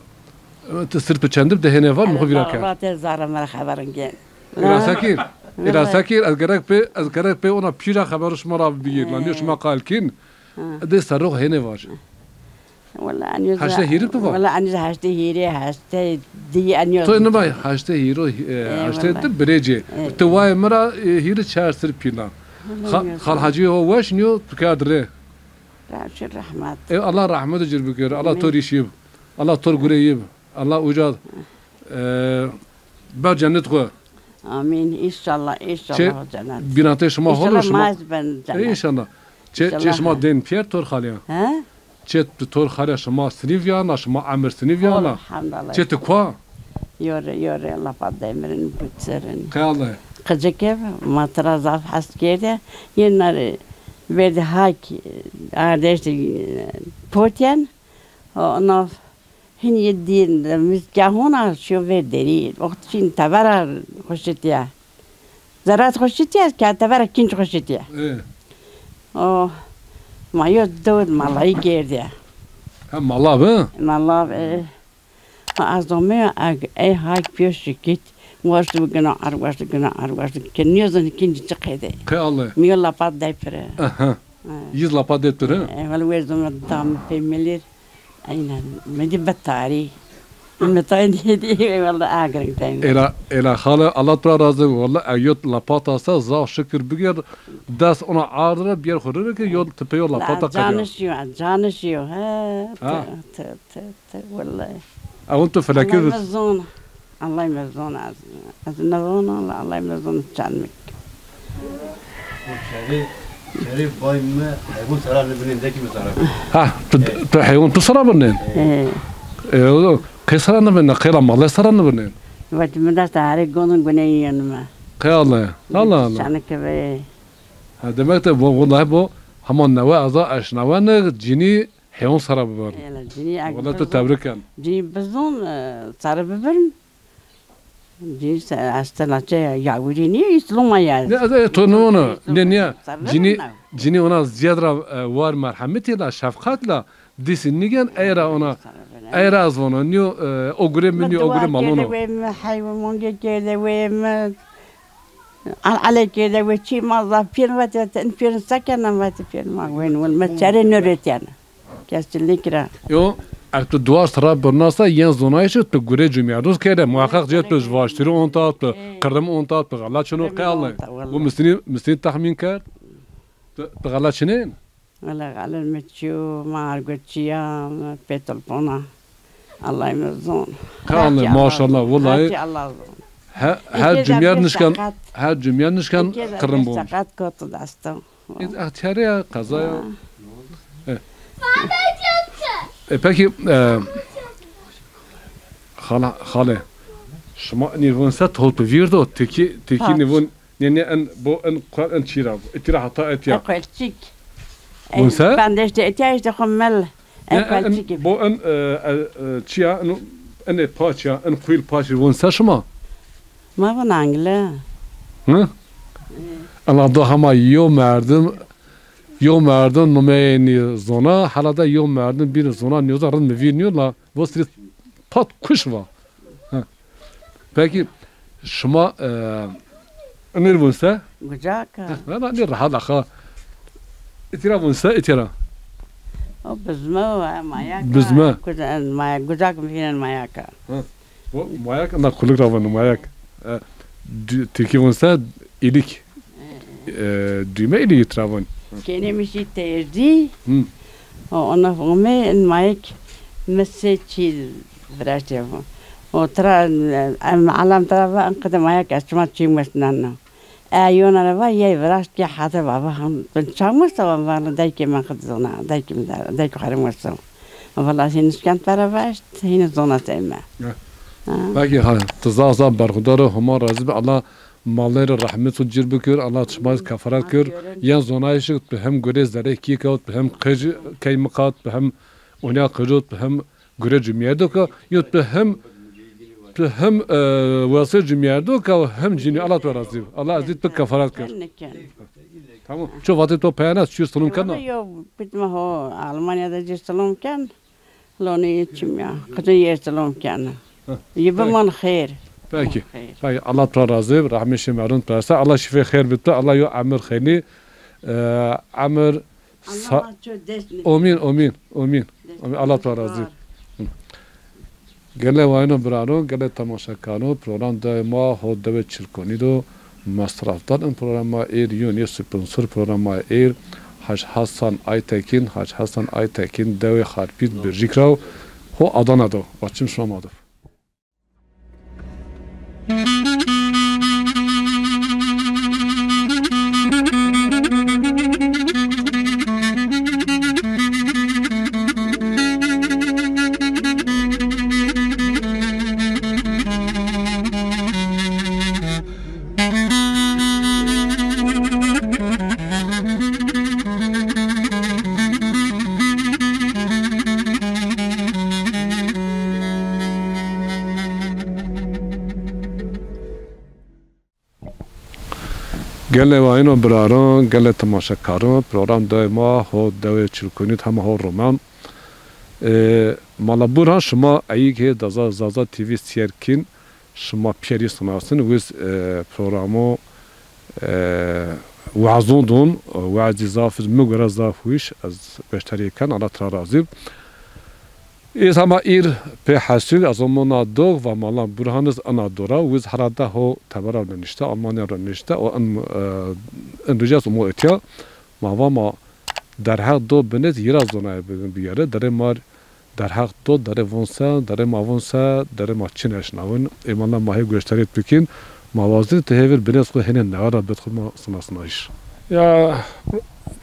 ti sir pi çendib de hêne var, mi xo vîra kerd. Vatê zara mera xeberin gen. Îra sekir, îra sekir, ez gerek pê, ez gerek pê ona pîra xebero şima ra bigîr, la nîyo şima qal kîn. De serrox hêne var. Wela enî zî Heştê hîrî tu va? Wela enî zî heştê hîrî, heştê dî enî zî. To nî vay heştê hîrî, e, E, heştê wela. Ti birêcê. E. Ti wayê mi ra, e, hîrî çar sir pîl a. Wela Xa-, enî zî. Xal Hecî ho weş nîyo, tu kerd rê. Ra-, şu rehmet. E, Allah rehmet cir bikir. Allah Amîn. To rî şîb. Allah to gurê yîb. Allah uca, e, ber cennet xwu. Amîn. Înşallah, înşallah Çê, cennet. Bînatê şima hol o, Înşallah şima. Ma ez ben E, cennet. Înşallah. Çê, çê Înşallah. Şima dên pîyer Tor Xalî ya? He? Çê tu Tor Xalî ya şima sinî vîyana, şima emir sinî vîyana? Elhamdulillah. Çê tu kua? Yore, yore, Allah pat demirin, butserin. Qey Allah. Qicik ev, ma tira zaf hes kerde. Yê nare verdi hak, ardeşti, e, potyen. O, ona Hin yê dîn de mizgahona şiyo ver derî. Oxt çin tevera xo şitiya. Zerat xo şitiya, ke tevera kinc xo şitiya. E. O, ma yo dewd malayî kerdîya. Ha, mala bi? Mala bi. Ha, ez ome eg, ey hak pîyo şikit. Waşt bi gina ar, waşt gina ar, waşt. Ke nîyozin kinc çi qede. Qey Allah. Mîyo lapat day pire. Aha. Yiz lapa dê tu re? E, wele wê zûme dam pê milîr. Aynen. Mi dî bi tarî. Mi tay dî dî, wele agring tay mi. Ela, ela xale, Allah tu ra razî. Wele ew yot lapata se zaf şikir bigêr. Dest ona ard re bîyer xo rê ke yol tipe yol lapata qedîya. Canişiyo, canişiyo. He, ti, ti, ti, ti, wele. Ew tu felekê. Allah mi zon. Allah mi zon ez. Ez nizon, Allah, Allah mi zon çend mi. O çerê, çerê bay mi heywan sera nibinên, dekî mi sera. Ha, tu, tu heywan tu sera binên? E. E, o, qey sera nibinên, qey la malê sera nibinên? Vatî mi dest harê gonin guneyî yenime. Qey Allah, Allah, Allah. Çend ki be. Ha, demek de bu, bu, bu, hema newe eza eşnawe ne, cinî Heywan sera bibirin. Ela, cinî eg Wela tu bizon, tebrik ken. Cinî bizon, e, sera bibirin. Cinî se-, estena çe yawirî nîyo, îsloma ya. Ne, ez, e, to ne ona. Ne, ne. Cinî, cinî ona ziyad ra, e, war merhemetî la, şefqat la, dîsî nîgen, ey ra ona, ey ra ez vona, nîyo, e, o gure mi, nîyo o gure malon o. Wê mi, heywan monge kerde wê mi. Al-, alekê de wê çî ma zaf pîr vete, vete, in pîrin se kena vete pîr ma wên win, me çerê nêretîyane. Kes çi nêkira. Yo, eg tu duar sira birnasa yen zonayîşî tu gurê cumyerdûz kerde. Muheqeq cê tu ji vaştirî onta, tu qirdim onta, tu xela çino qeyale. Bu mistinî, mistinî texmîn kerd. Tu, tu xela çinên? Wele xalil mi çiyo, ma argo çiya, mi pê telefona. Allah mi zon. Qale, maşallah, wellahî. Herçî Allah zon. He, her cumyer nişken, her cumyer nişken qirrin bo. Seqet kot desta. Extiyarê ya, qeza ya. E, peki, e, xala, xale, şima nîvon se tol tu vîrdo, teki, teki nîvon Nê, nê, en, bo, en, en çî ra, itî ra heta etya. E, qelçik. Vun se? Ben de işte etya işte xo mel. E, qelçik. Bo, en, e, e, e, çiya, en, en, e, paç ya, en, xuyl paç, vun se şima? Ma vun angle. Hı? E. Ela do hema yo merdim, yo merdim numeyê nî zona, hala da yo merdim bîn zona nîyoza rind mi vîr nîyo la, vostirî pat kuş va. Hı. Peki, şima, e, inir vun se? Gucak a. Heh, na, nê reha daxa. Itira vun se, itira. O bizme o, e, mayak a. Bizme. Kuca-, e, maya-, gucak mi vînen mayak a. Hı. Bu mayak, na kulik ra vun mayak. E, dü-, Tirkî vun se, ilik. E, düğme ile yitravon. Kênê mi şî têrdî. Hı. O, ona fomê in mayek mi sê çî viraştê vo. O tira, em alem tira va, in qide mayek ez çima çî wesneno. E, yona ra va, yey viraşt ke hate baba han, bin çam wesa va, va, daykê mi qide zona, daykê mi da, daykê xerê wesa. Valla hîn nişken tira va, işte, hîn zona teyme. Ya. Ha. Peki, ha, tu zaf zaf berxudar o, Homa razî bi, Allah Malê rê rehmet û cir bikir, Allah çima kefaret kir. Yen zonayîşik tu hem gurê zerê kî kewt, tu hem qij key miqat, tu hem onya qijot, tu hem gurê cumyerdo ka, yo tu hem, tu hem, e, wesê cumyerdo ka, hem cinî Allah tu razî. Allah ezî tu kefaret kir. Tamam. Ço vatê to peyana, çi silom kena? Yo, bitme ho, Almanya de cî silom ken. Lonê yê çim ya. Qicê yê silom kena. Hı. Yê biman xêr. Peki. Xêr. Peki. Allah tu razî, rehmê şê merdim perse. Allah şifê xêr bito. Allah yo emir xeylî. E, emir Sa-, Allah ço dest mi. Omîn, omîn, omîn. Dest Omîn. Allah to razî. Gelê wayino biraro, gelê temaşekaro, program dewê ma ho dewê Çilkonî do mesraf dan. In programa êr yonê sponsor programa êr Hac Hasan Aytekin, Hac Hasan Aytekin dewê Xarpît Bircîk ra ho Adana do. Wa çim şima ma do. Gelê wayino biraran, gelê temaşekaran, program dewê ma ho dewê Çilkonî hema ho roman. E, Mala Burhan, şima eyîg hê Zaza, Zaza T V sîyer kîn, şima pîyerî sinasin, wiz, e, programo, e, wazon don, wazî zaf iz, mi gore zaf wîş, ez beşterî ken, Allah tira razî. Îz hema îr pê hesîl ez omo na dox va Mala Burhan iz ina dora, wiz herhalde ho tebera ro nişte, Almanya ro nişte, o in, e, in rîcas omo etya, ma va ma derheq do binêz, yî ra zonayê bi-, bîyere, derê mar derheq do, derê von se, derê ma von se, derê ma çin eşnawin. Ê Mala ma hê goştarî bikîn, ma wazîn ti hê vir binêz xwu hênê newe ra bid xwu ma sinasnayîş. Ya,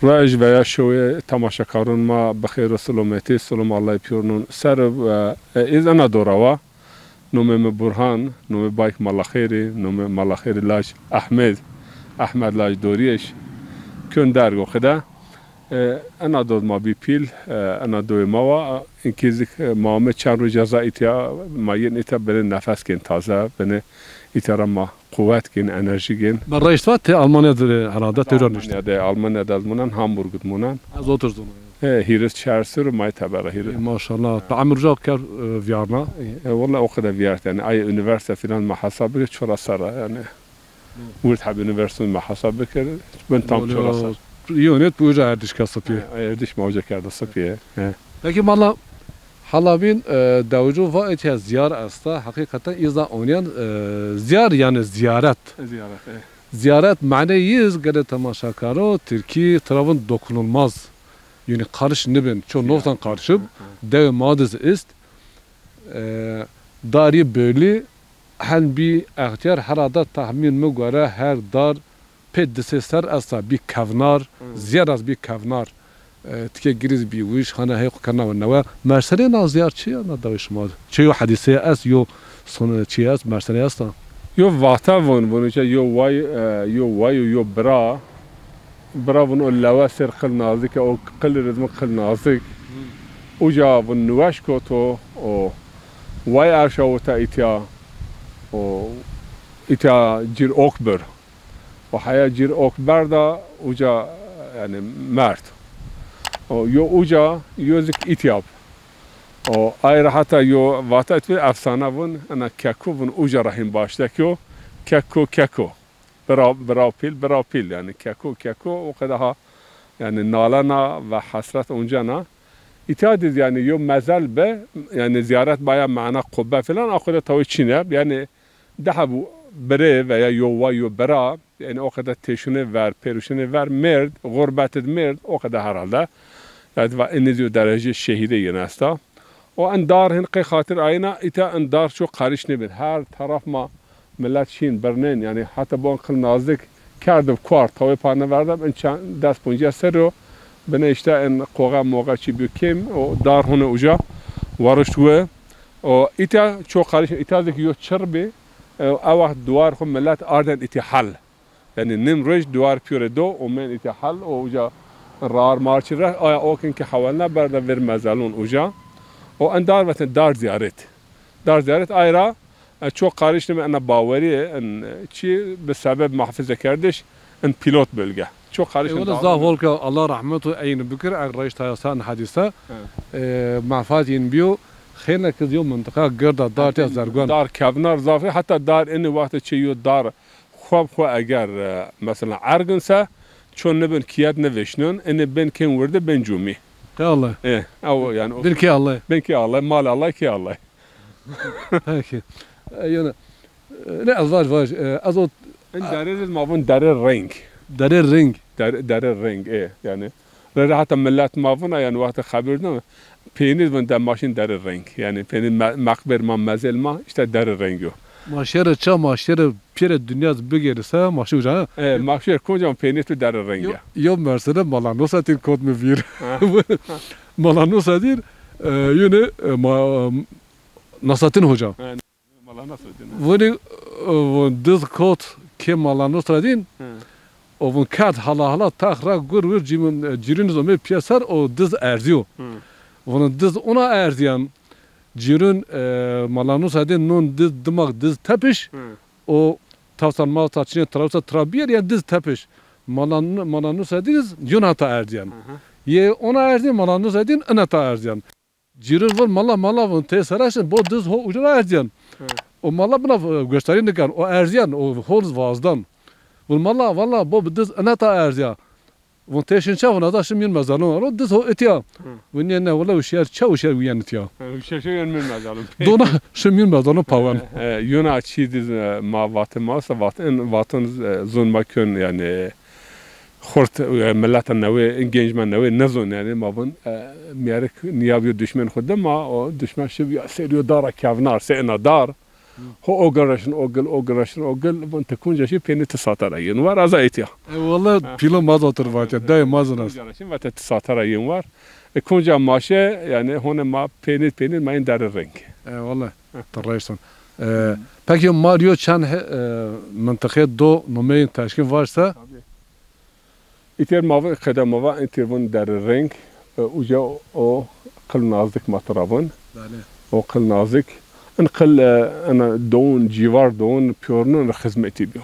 roj veya şewê temaşekarun ma bi xêr û silometî, silom Allay pîyornun ser, e, e, îz ina dora wa. Nomê mi Burhan, nomê bayk Mala Xêrî, nomê Mala Xêrî laj Ehmed, Ehmed laj Dorîyeş, kön Derg o qide. E, ena dod ma bî pîl, e, ena doyê ma wa. Inkî zik, e, ma ame çend roj ceza îtya, ma yên îtya binê nefes kên taze, binê îtya ra ma quwet kên, enerjî gên. Ma rayîş va ti Almanya de herhalde tewra nişte. Almanya de, Almanya de ez munan, Hamburg de munan. Ez otur zona. E, hîris çar serr o ma tebera hîris. E, maşallah. Ti emir uca ker, e, vîyarna? E, wella o qede vîyart yanî. Ay unîversîte filan ma hesab bike çora serr a yanî. Wird heb unîversîte ma hesab bike bin tam çora serr. Yonêt bu uca erdîşka sipî. E, erdîş ma uca kerda sipî. E. Peki Mala, hala bîn, e, dewicû va etya zîyar esta. Heqîqeten îza onîyan, e, zîyar yanî zîyaret. Zîyaret, e. Zîyaret maneyî iz gelê temaşakaro, tirkî tira vûn dokunulmaz. Yanî qarîş nibin. Ço noftan qarîşib. Dewê ma diz ist. E, darî bölî hen bî extîyar, herhalde tahmîn mi gore her dar pê di sê serr esta bî kevnar, zîyar ez bî kevnar. E, tikê girîz bî wîş, hana hey xwu kerna we newe. Mersenê na zîyar çi ya na dewê şima? Çi yo hedîseye est, yo son çi est, mersenê esta? Yo vate vûn, vûn uca yo way, e, yo way û yo bira. Bira vûn o lewe ser qil nazik, o qil rizmi qil nazik. Uca vûn niweş koto, o way erşawita îtya, o îtya cîr ok bir. O heya cîr ok berda, uca, yanî, merd. O yo uca, yo zik îtya b. O ay ra heta yo vate etbî efsane vûn, ena keko vûn uca ra hîn baştekî yo. Keko, keko. Bira, bira pîl, bira pîl. Yanî keko, keko, o qede ha, yanî nalena ve hesret onca na. Îtya diz yanî yo mezel bi, yanî zîyaret baya mana qubbe filan, a xwu de tawê çîne. Yanî di heb birê veya yo wa yo bira, yanî o qede têşunê ver, pêruşunê ver, mêrd, xurbet id mêrd, o qede herhalde. Yanî va iniz yo derece şehîde yin esta. O en dar hin qey xatir ayna, îta en dar ço qarîş nêbin. Her taraf ma milet şîn birnên, yanî heta bon qil nazik kerdib kuar, tawê pa niverdib, en çend des poncîya serr o, bine îşte en qoxe moxe çî bî kêm, o dar hone uca warişt we. O îta ço qarîş, îta zik yo çir bî, e, ew wext duar xwu milet arden îtî hel. Yanî nim roj duar pîyore do, omên îtî hel, o uca rar mar çi re, aya o kin ki hewelna berda vir mezelon uca. O en dar vetin dar zîyaret. Dar zîyaret ay ra, e, ço qarîş nime ena bawerî, en, e, çi bi sebeb muhafaza kerdiş, en pilot bölge. Ço qarîş en dar. Zaf hol ke Allah rehmet û eyn bikir, eger rayîş taya sen hedîse, e, menfaat yin bîyo, xêne ki yo mintiqa girda dar tîya zerguan. Dar kevnar zaf, heta dar enî wextê çi yo dar xwe bi xwe eger, e, mesela ergin se, Çon nêbin kiyet nêveşnon, enê bên kên wirde bên cumî. Kê Allay. E, ew yani o Bin kê Allay. Bên kê Allay, mal Allay, kê Allay. Peki. E, yani, e, ne ez vaj vaj, e, ez o En derê de ma vun derê reng. Derê reng. Derê, derê reng, e, yani. Rê rê heta millet ma vuna, yani, wextê xebir dina, peynî vun de ma şin derê reng. Yani, peynî me-, meqbêr ma, mezêl ma, işte derê reng yo. Ma şêrê ça, ma şêrê pêrê dinya bigêrî se, ma şi uca, ha? E, ma şêr konca peynî tu derê reng Yo, ya. Yo mersene Mala Nasretîn kot mi vîr. Ha. Mala Nasretîn, e, yine, e, ma, Nasretîn Hoca. Ha, Mala Nasretîn, ha. Vuni, e, vun diz kot kê Mala Nasretîn. Ha. O vun kerd hala hala tax ra gur wir cîmin, e, cîrûn zomê pîyeser o diz erzîyo. Hı. Vun diz ona erzîyan. Cîrûn, e, Mala Nasretîn non diz dimaq diz tepiş. Hı. O tavsan ma ta çinê travsa tra bîyer, yan diz tepiş. Mala, Mala Nasretîn iz yona ta erzîyan. Hı hı. Yê ona erzîyan, Mala Nasretîn ina ta erzîyan. Cîrûn vun mala, mala vun tê sera şin, bo diz ho uca ra erzîyan. Hı. O mala bina, e, goştarî nikan, o erzîyan, o hol vazdan. Vun mala, valla bo bi diz ina ta erzîya. Vun tê şin ça? Vun ez a şim yîn mezalon ro, diz ho itya. Hı. Vun nê, nê, wele uşyar ça, uşyar uyen itya. Hı, uşyar ça uyen min mezalon. Dona şim yîn mezalon pawen. E, e, yona çî diz, e, ma vatê ma sa vat-, en vaton, e, zon ma kön yani. Xurt, e, mileta newê, in gencma newê nêzon yani ma vun, e, mîyerik nîya bîyo duşmen xwu de ma, o duşmen şi bîya ser yo dara kevnar, se ena dar. Ho o gil ra şin, o gil, o gil ra şin, o gil, vun ti kunca şi peynî ti sate ra yin war, ez a itya. E, wele pîlo ma zotir vatya, dayê ma zinas. Kunca ra şin vate ti sate ra yin war. E, kunca ma şe, yani honê ma peynî, peynî ma yin derê reng. E, wele, ti reyson. E, peki ma riyo çend he-, e, mintiqê do nomeyên teşkîn varsa? Tabii. Îtêr ma vun qedem ma va, îtêr vun derê reng, e, uca o qil nazik ma tira vun. Belê. O qil nazik. In qil, e, ena dowun, cîvar dowun, piyornun ra xizmetî bîyo.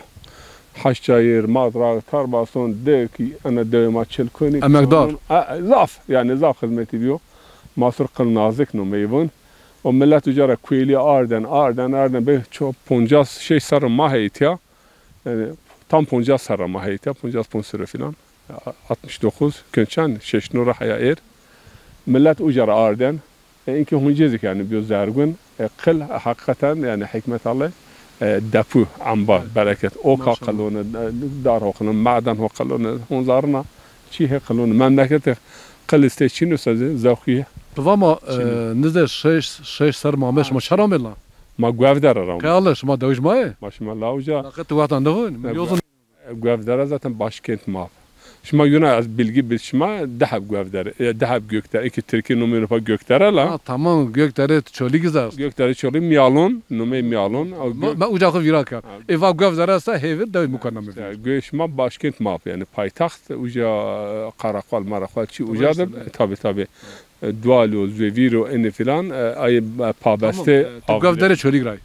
Haşçayir, Madrag, Tarbason, de ki ena dewê ma Çilkonî, Emekdar. Piyornun, e, e, zaf, yani zaf xizmetî bîyo. Ma sur qil nazik nomeyî vun. O millet uca ra kuêlî arden, arden, arden, be ço-, poncas, şeş serr ma heytîya. Yani tam poncas serra ma heytîya, poncas ponc serre filan. Altmış dokuz, kön çend, şeşno ra heya êr. Millet uca ra arden. E, inkî huncê zik yani bîyo zergun. E, qil heqîqeten yani hikmet Allay, e, depu, embar, bereket. Oka qilone, e, dar ho qilone, maden ho qilone, honzarina çî hê qilone. Memleketê qil istê çin o se zî zewqî. Ti va ma, e, nizê şeş, şeş serr ma amê, şima çera amê la? Ma Guevdere ra. Kê Allay, şima dewij ma yê? Ma şima la uca. Laqet wextan de vun. Guevdere zaten başkent ma. Şima yuna ez bilgi bid şima, di heb Guevdere, e, di heb Gökdere. Eki Tirkî nomê pa Gökdere la. Ha, tamam, Gökdere Çolîg iz est. Gökdere Çolîg, Miyalon, nomê Miyalon. Ma, ma uca xo vîra kerd. Ê va Guevdere esta hêvir dewij mukarna mi vîr. Gö-, şima başkent ma, yani paytaxt, uca, e, qaraxwal, maraxwal çi uca de, tabi, tabi. E, Dualo, Züvîro, enê filan, e, ay, e, pabeste. Tamam, e, ti Guevdere Çolîg ra yî?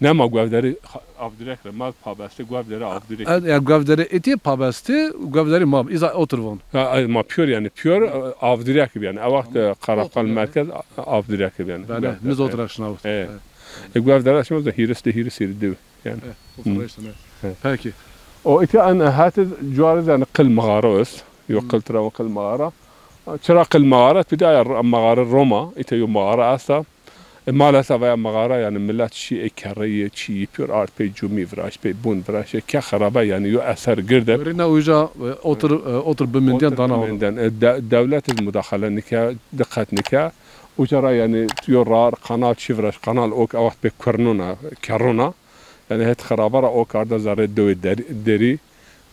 Ne, ma Guevdere Avdurek ra, ma pabeste Guevdere Avdurek. E, e, Guevdere itî pabeste, Guevdere ma, îza otir von. Ha, ay, ma piyor yani, piyor, e, Avdurek gibi yani. E, wext, e, Qaraxal merkez, a-, Avdurek gibi yani. Belê, niz otir şinawit. E. E, Guevdere şima da hîris de hîris hîris dew yani. E, otir şinawit. Peki. O itî en hete cuarî yani qil mağara est. Yo qil tira o qil mağara. Çira qil mağara, pîde aya r-, mağara Roma, îte yo mağara esta. E, maalesef aya mağara, yani millet şî ê kerreyê çî yî piyor ard pey cumî viraşt, pey bun viraşt, ke xirabe yani yo eser girde. Verîna uca, e, otir, e, otir bimindîyen dana. Bimindîyen, e, de-, dewlet iz mudaxale nike, diqet nike. Uca ra yani yo rar, kanal çi viraşt, kanal ok, a wext pey kurnona, kerrona. Yani het xirabe ra o karda zerrê dewê derî, derî,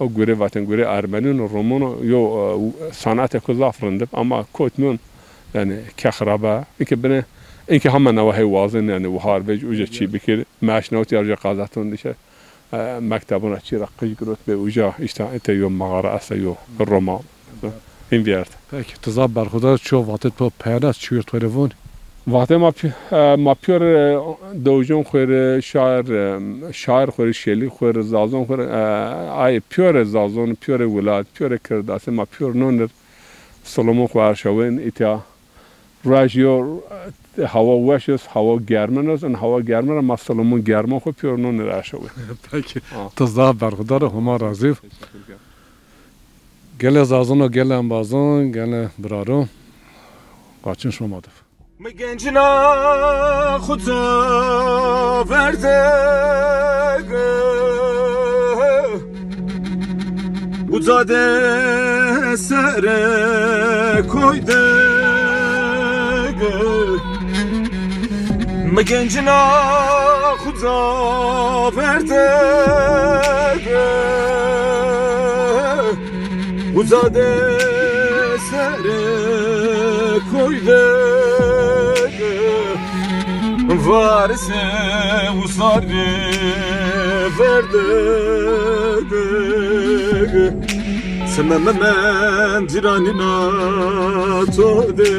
o gure vaten gure Ermenîn û Roman o, yo, e, sanatêko zaf rind ib, ama kot non, yani ke xirabe. Inke bine, inke hama newe hey wazin, yani wahar vec uca çî bikir, meşnawt yarca qazaton dişe, e, mektebona çî ra qij girot be uca, işte, ete yo mağara esta yo Roma. Hîn vîyert. Peki, ti zaf berxudar, ço vatê to peyena, çi wîr to rê von? Vatê ma pi-, e, ma piyor, e, dewjon xo rê, şair, e, şair xo rê, şelî xo rê, zazon xo rê, e, ay piyor e zazon, piyor e welat, piyor e kirdasê ma piyor nonir. Solomon xo erşawên îtya. Ruej yo, e, hawa weş est, hawa germin est, in hawa germin ra ma Solomon germon xo piyor nonir erşawên. Peki, ti zaf berxudar, Homa razî. Teşekkür ederim. Gelê zazano, gelê embazon, gelê biraro. Qaçin şima ma de. Mi gencina xuca verde uca de sere koy de mi gencina xuca verde Uza de sere koy de varise usare verde. Sime me men ciranina to de,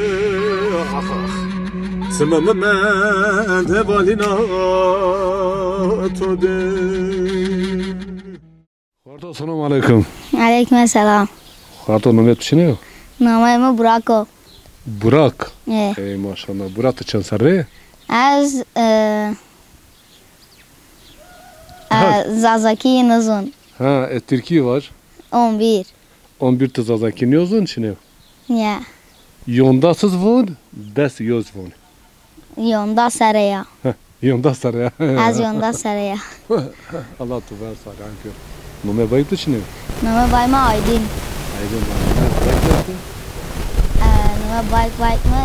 ah, ah. Sime me men hevalina to de. Xorto, selamu aleykum. Aleykum selam. Xorto, nomê tu çinê yo? Nameyê mi Burak o. Burak? E. Ey maşallah. Burak, tu çend serrî yê? Ez, e, e, Zazakî nizon. Ha, e, Tirkî vaj. On bir. On bir, tu Zazakî niyozon çinê yo? Ya. Yonda siz von, des yoz von. Yonda sere ya. Heh, yonda sere ya. Ez yonda sere ya. Allah tu ver sagan kir. Nome bayk tu çinê? Nome bay ma Aydin. Aydin bayk. Bayk tu? Ee, nome bayk bayk mı?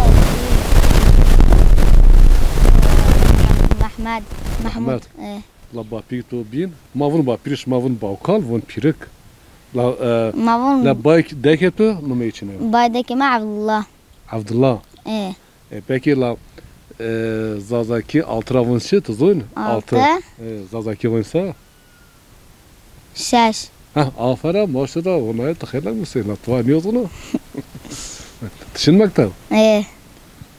Mehmet. Mahmut. Mehmet. E. La bapîr to bîn. Ma vun bapîr, şima vun bawkal, vun pîrik. La, e, ma vun la bayk deke tu, nome çinê? Bay deke ma Abdullah. Abdullah. E. E, peki la, e, Zazakî altı ra vun çi, tu zon? Altı. Altı. E, Zazakî vun se? Şeş. Heh, aferin, maşallah, onayı tu xeylek misin, la tu var, niye zonu? Tişin mekteb? E.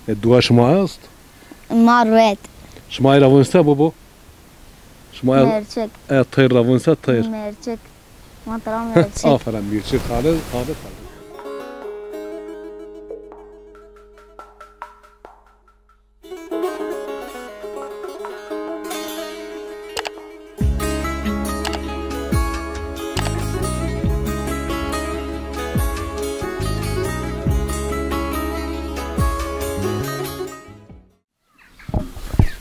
E, dua şima est? Ma ruet. Şima ira vun se, bobo? Şima ya, merçik. E, teyr ra vun se, teyr. Merçik. Ma tira merçik. Aferin, merçik, xalê, xalê, xalê.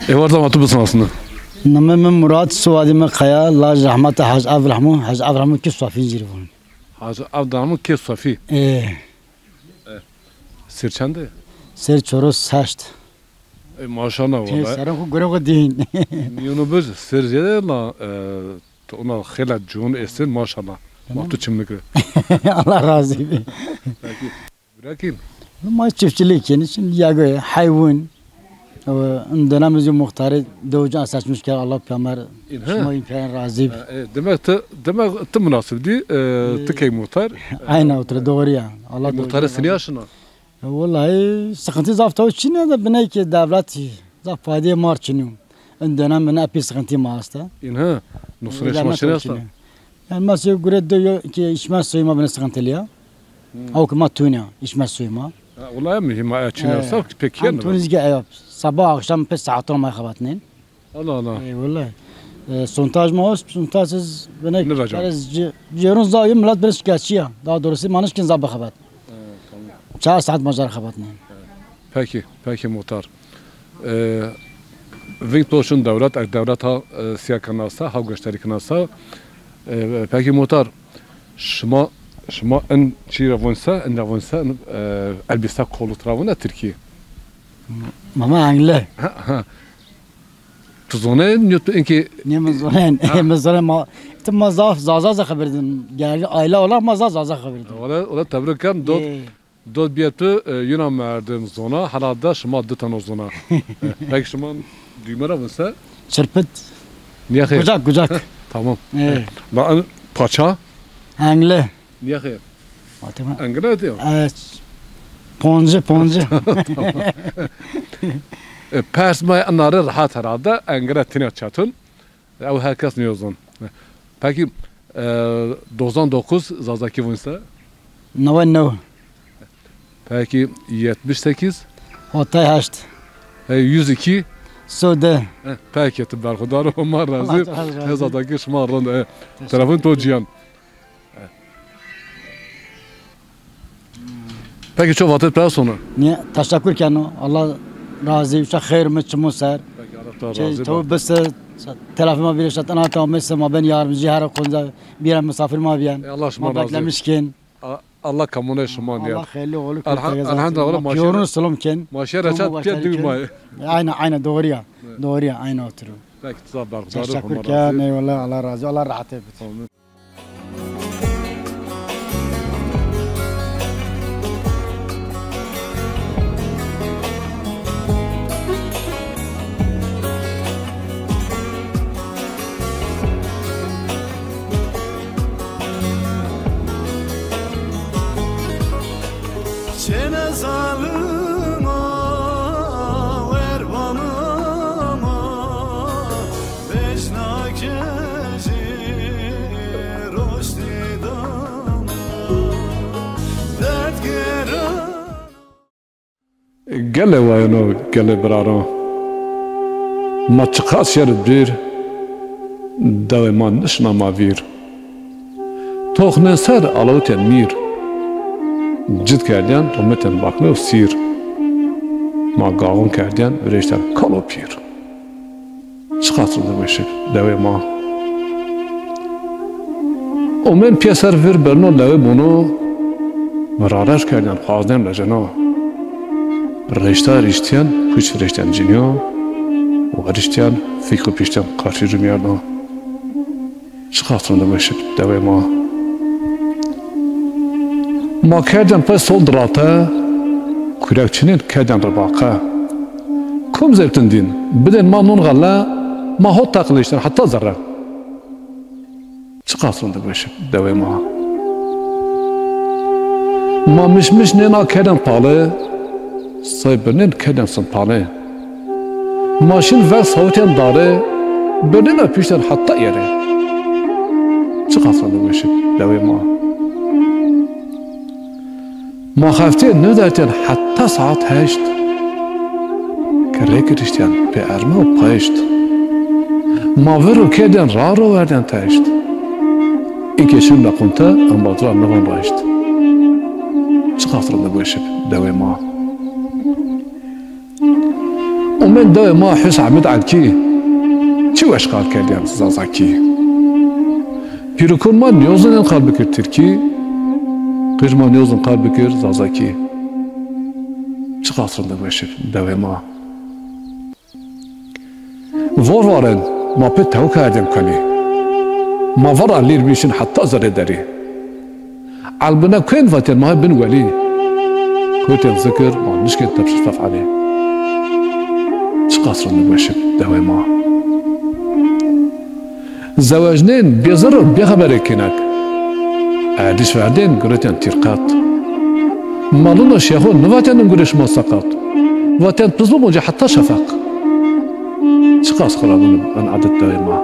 Êvar, zama tu bisnasnî. Namê mi Murat, soyadê mi Kaya, laj rehmeta Hacî Evrahmû, Hacî Evrahmû Kê Sofî ci rê vûn. Hacî Evrahmû Kê Sofî. Ê. Ê. Sêr çend ê? Sêr çoroz heşt. Ê, maşallah, wellahî. Serê xo gurê xo dîn. Mîyono biz, sêr zêde la, e, tu ona xêla ciwan êsên, maşallah. Tamam. Ma tu çimnike. Allah razî bi. Peki. Bırakayım. Ma çiftçilik kenî, şimdi yagı, hayvan. O, in dönem zî muxtarî dewican seçmiş kerd, Allah peyxamber, şima in peyxamber razî bi. Ha, e, demek ti, demek ti munasib dî, e, ti key muxtar. Aynen, otur, doğru ya. Allah muxtarî sinî yaşına? Ya, vallahi sıkıntı zaf taw çin ya da biney ki devlet zaf faydê mar çinî. In dönem bine epey sıkıntı ma hasta. İn ha, nusrê şima çin hasta? Yani mesela gure de yo ki içme suyu ma bine sıkıntılı ya. Ew ki ma tûne, içme suyu ma. Ha, wela ya muhîm a, çin esa pek. Em tûne zî ke eya, sabah akşam pê saetan ma xebatnên. Allah Allah. Ey wela. E, sondaj ma ost, sondajsız bine kerez cêrun za yo, millet bine şikayetçi ya. Daha doğrusu ma nişkin za bixebat. Ha, tamam. Çar saet ma car xebatnên. Peki, peki muhtar. E, vîng to şin dewlet, ek dewlet ha, e, siya kinasa, ha goştarî kinasa. E, peki muhtar, şima, şima in çî ra vun se, in ra vun se, in, e, elbise kolut ra vun e tirkî? Mama engle. Ha, ha. Tu zonê, nîyo tu inkî. Nê mi zonên, ha. Mi zonên ma, ti ma zaf Zaza xebirdin. Gerçi aile olarak ma zaf Zaza xebirdin. Ola, ola tebrik ken, dot. Ê. Dot bîye tu, e, yuna merdim zona, herhalde şima di teno zona. E, peki şima düğme ra vun se? Çirpit. Niye xeyr? Kucak, kucak. Tamam. E. La, paça? Engle. Niye xeyr? Fatıma. Engle diyor. Evet. Poncu, poncu. Tamam. E, pers ma nare rahat herhalde. Engle tine çatın. Ew her kes nêzon. Peki, e, doksan dokuz Zazakî vun se? Neway new. Peki, yetmiş sekiz? Hotay heşt. E, yüz iki? Sode. E, peki, tu berxudar o, ma razî. Allah razı olsun. E, Zazakî şima rind e. Teşekkür ederim. Telefon to ciyan. Peki, çok vakit pes onu. Niye? Teşekkür keno. Allah razı olsun. Xeyr mi çimun ser. Peki, Allah razı olsun. Şey, tabi biz telefon ma bir işte anata, mesela ma ben yardımcı her konuda bir misafir ma biyen. E, Allah şima razı olsun. Ma beklemişken. A-, Allah kamune şima niyet. Allah hayırlı olur. Elham-, elhamdülillah, ma piyorun selam ken. Ma şehre çat piye duyma. Aynen, aynen, doğru ya. Evet. Doğru ya, aynen oturum. Peki, sağ ol, berxudar. Teşekkür ken, eyvallah, Allah razı, Allah rahat et. Amin. Çêne zalim a, werbanama, vecna kejî roştî dama, derd gêrana. Gelê wayeno, gelê biraro. Ma çiqas şer bîr, dewê ma nişna ma vîr. Toxnên ser alawitên mîr. Cid kerdîyen rumetên bakne û sîr. Ma gaxon kerdîyen virêşten kal û pîr. Çiqas rind weşik dewê ma. Omên pîyeser vir berno lewê bono, mi rareş kerdîyen xwazdên rejeno. Rêşta rîştîyen, kuç rêştîyen cinîyo, werîştîyen, fîk û pîştîyen qarşî rumîyerno. Çiqas rind weşik dewê ma. Ma kerdîyen pey sol dirate, kurek çinên kerdîyen ribaqe. Kom zewtin dîn, bidên ma non xele, ma hot teqliştin heta zerre. Çiqas rind weşik dewê ma. Ma mişmiş nêna kerdên pale, say birnên kerdên simpale. Ma şin ver sawitên dare, birnêna piştên heta yere. Çiqas rind weşik dewê ma. Ma xeftê nêdertên heta saet heşt. Kerrê kiriştên pê erme û paşt. Ma vir û kêdên rar û werdên teşt. Înkê şin be qunte embazra nivan raşt. Çiqas rind weşik dewê ma. Omên dewê ma Hus Hamid Elkî, çi weş qal kerdîyen zazakî. Pîrikûn ma nîyozin qal bikir tirkî, qij ma nîyozin qal bikir zazakî. Çiqas rind weşik dewê ma. Vor varen ma pê tew kerdên kulî. Ma vera lîr bîşin heta zerê derî. Elbine kuên vatên ma bin welî. Kotên zikir ma nişkên tepşir fefalî. Çiqas rind weşik dewê ma. Zewecnên bêzir û bêxeberê kênek. Erdîş verdên guretên tîrqet. Malûn û şêxûn nivatên in gurê şima seqet. Vatên piz bimocê heta şefeq. Çiqas xirabûn in edet dewê ma.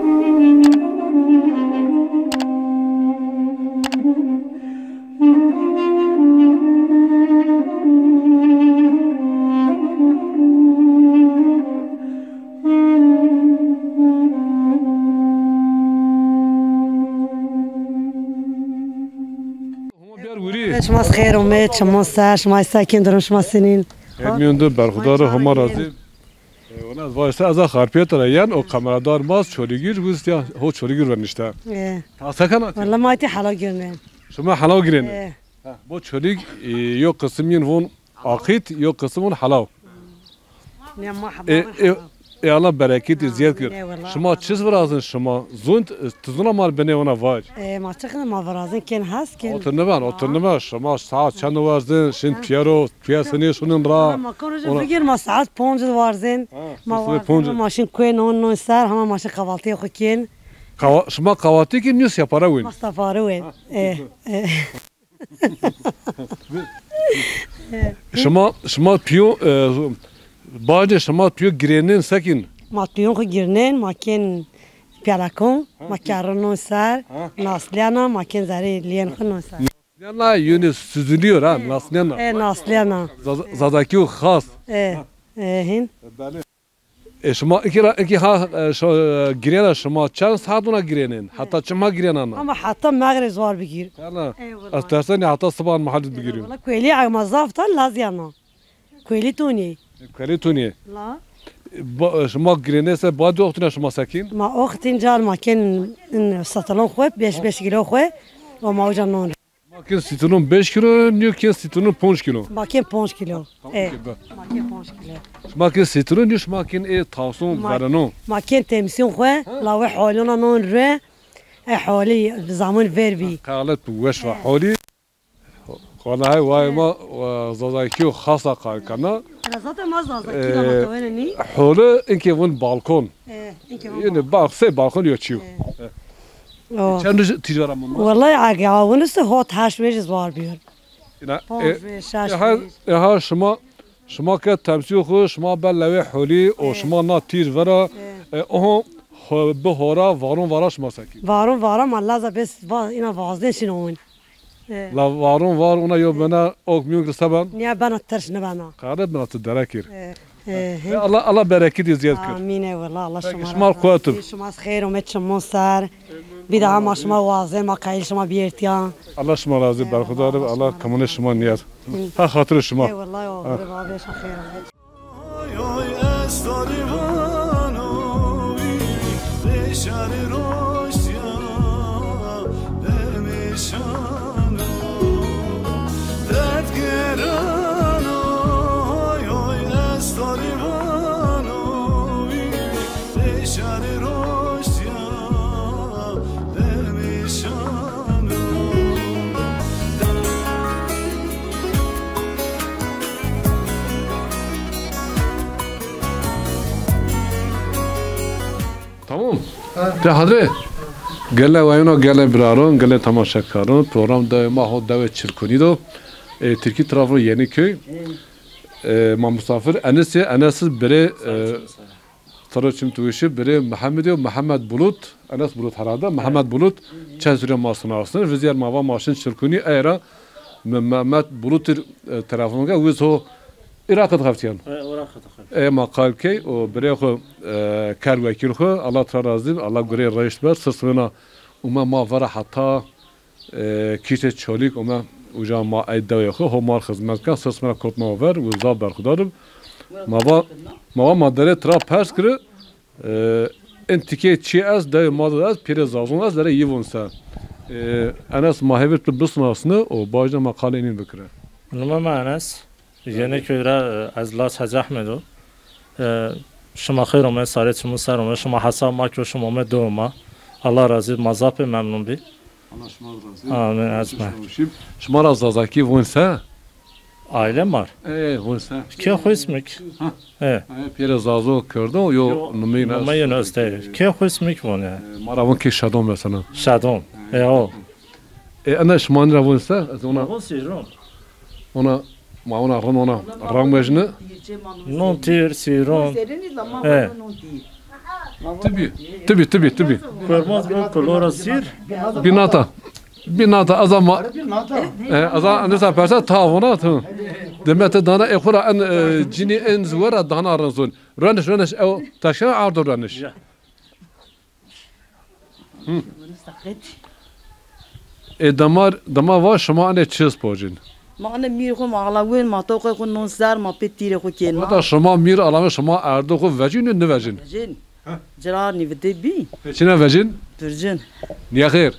Homa biyar wurî. Şima xêr omê, çimon ser, şima sakin durum şima senîn. Hemîn de berxudar, Homa razî. E, ona vayse ez a Xarpêt ra yen, o kameradar ma Çolîgir wist ya, ho Çolîgir ver nişte. E. Ta se kena? Walla ma ti hela girnen. Şima hela girên? E. Ha, bo Çolîg, e, yo qisim yin von Aqît, yo qisim von helaw. Ne ma. E, e, e, Allah bereketî ziyad kir. Şima çiz virazin şima? Zûn, e, ti zûna ma benê ona vac. E, ma çiqin ma virazin kên has kên. Otir niben, otir niben. Şima saat çend warzin, şin piyero, piyesinê şunin ra. Ma korojo bigir ma saat ponc warzin. Ma warzin, ma şin kuên on non ser, hama ma şin kahvaltı xu kên. Şima kahvaltı kên, nîyo separe wên? Ma separe wên. E, e. Şima, şima piyo, e, bacê şima piyo girênên sekin? Ma piyon xu girnên, ma kên piyalakon, ma kerrinon ser, nasliyana, ma kên zerê liyên xu non ser. Nasliyana, yönü süzülüyor ha, nasliyana. E, nasliyana. Zaz-, Zazakî xas. E, e, hin. Belê. E, şima iki ra, iki ha, e, şo-, e, girêna şima çend saet ona girênên? Heta çima girêna na? Ama heta mexrib zor bigir. Valla. Eyvallah. Ez tersenî heta siban mahal bigirî. Valla kuelî ama zaf tan lazî ama. Kuelî tunî. E, kuelî tunî. La. Ba-, şima girênê se bad oxtîna şima sekîn? Ma oxtîn car ma kên, in, satalon xwe, beş beş kilo xwe, o ma uca non. Ma kên sîtron beş kilo, nîyo kên sîtron ponc kilo. Ma kên ponc kilo. Tamam, e, peki, be. Ma kên ponc kilo. Şima kên sîtron, nîyo şima kên ê tawson verenon. Ma kên temsîyon xwe, ha? Lawe holona non re, e, holî zaman ver bî. Qalet bu weş ve holî. Walahi vay ma, e, Zazakîyo xasa qal kena. Ena zaten ma Zazakî, e, ama tawene nî. Holi inke vun balkon. E, inke vun balkon. Yani bak, sey balkon yo çiyo. E. E. O. Çend roj tîjara mund? Wallahi age awunise hot haş vejî zor biyor. Ina, ponc e, vejî, şaş e, ha, vejî. E, ha şima, şima ke temsîl xu, şima be lewê holî, o, e, şima na tîr vera, e, e, oho, ho-, bi hora, varon vara şima sekî. Varon vara ma laza bes va-, ina vazden şin owen. E. La varon var ona yo bena ok miyun kir seben. Niye bena ters ne bena. Qare bena tu derekir. E, e, e. Allah, Allah bereketi ziyad kir. Amin, eyvallah, Allah şima razı olsun. Şima xeyr omet çimon ser. Bir daha ma şima wazen, ma qayil şima biyertiya. Allah şima razı, berxudar, Allah kemunê şima niyaz. Ha, xatirê şima. Eyvallah, o, abi, şima xeyr omet. Oy, oy, ez to rê vano, vî beşarê roştîya permêşan o, derdgeran o. Oy, oy, ez to rê vano, vî beşarê roştîya permêşan o. Tamam. Ha. Te hadre. Gele wayino, gele biraron, gele temaşekaron. Program dewê ma ho dewê Çirkunî do. E, Tirkî tarafı Yeniköy. E, ma misafir Enesî, Enesî birê, e, Saro Çimtûşî, birê Mehemedî yo, Mehemed Bulut, Enes Bulut herhalde, Mehemed Bulut, çend sure ma sinasnir, vizyer ma va ma şin Çirkunî, ey ra Me-, Mehmet Bulut ir, e, telefon ke, wiz ho Iraq id xeftîyan. E, Iraq id xeft. E, ma qal key, o birê xu, e, ker wekîl xu, Allah tira razî, Allah gurê rayişt ber, sir sirena ume ma vera heta e, kîştê Çolîk ome uca ma ey dewê xwu, ho mar xizmet ken, sir sima ra kotna ver, û zaf berxudar ib. Ma va, ma va ma derê tira pers kiri, e, in tikê çî est, dewê ma de est, pîrê Zazon est, derê yî von se. E, Enes ma hêvir tu bisinasni û bajne ma qalê nîn bikire. Nome ma Enes. Yeniköy ra, e, ez Laç Hacı Ahmed o. E, şima xeyr ome, sarê çimu ser ome, şima hesab ma kyo, şima ome do ma. Allah razî, ma zaf pê memnun bî. Allah şima razî. Amin, ecmaîn. Şima ra Zazakî vun se? Aile mar. E, vun se. Kê xu ismik. Ha. E. E, pêre Zazo kerdo, yo, yo, numeyîn est. Numeyîn est. Kê xu ismik vun ya. E, ma ra vun kê Şedon mesela. Şedon. E, o. E, ena şima nî ra vun se? Ez ona. Vun Sîron. Ona, ma ona rin ona ram vejine. Non tîr, sîron. E. Tibi, tibi, tibi, tibi. Kurmaz bu kolora sîr. Binata. Binata, aza ma. E, aza nisa persa ta vona tu. Demete dana e xura en, e, cini en zuwera dana rin zon. Reniş, reniş, ew taşa ardo reniş. Ya. Hı. E, damar, damar va şima ene çiz pocin? Ma ene mîr xu ma ala wen, ma toqê xu non ser, ma pê tîrê xu kên. Vata şima mîr alame, şima erdê xu vecin yo nivecin? Vecin. Heh. Cirar nîvide bî. Pê çine vecin? Pircin. Niye xêr?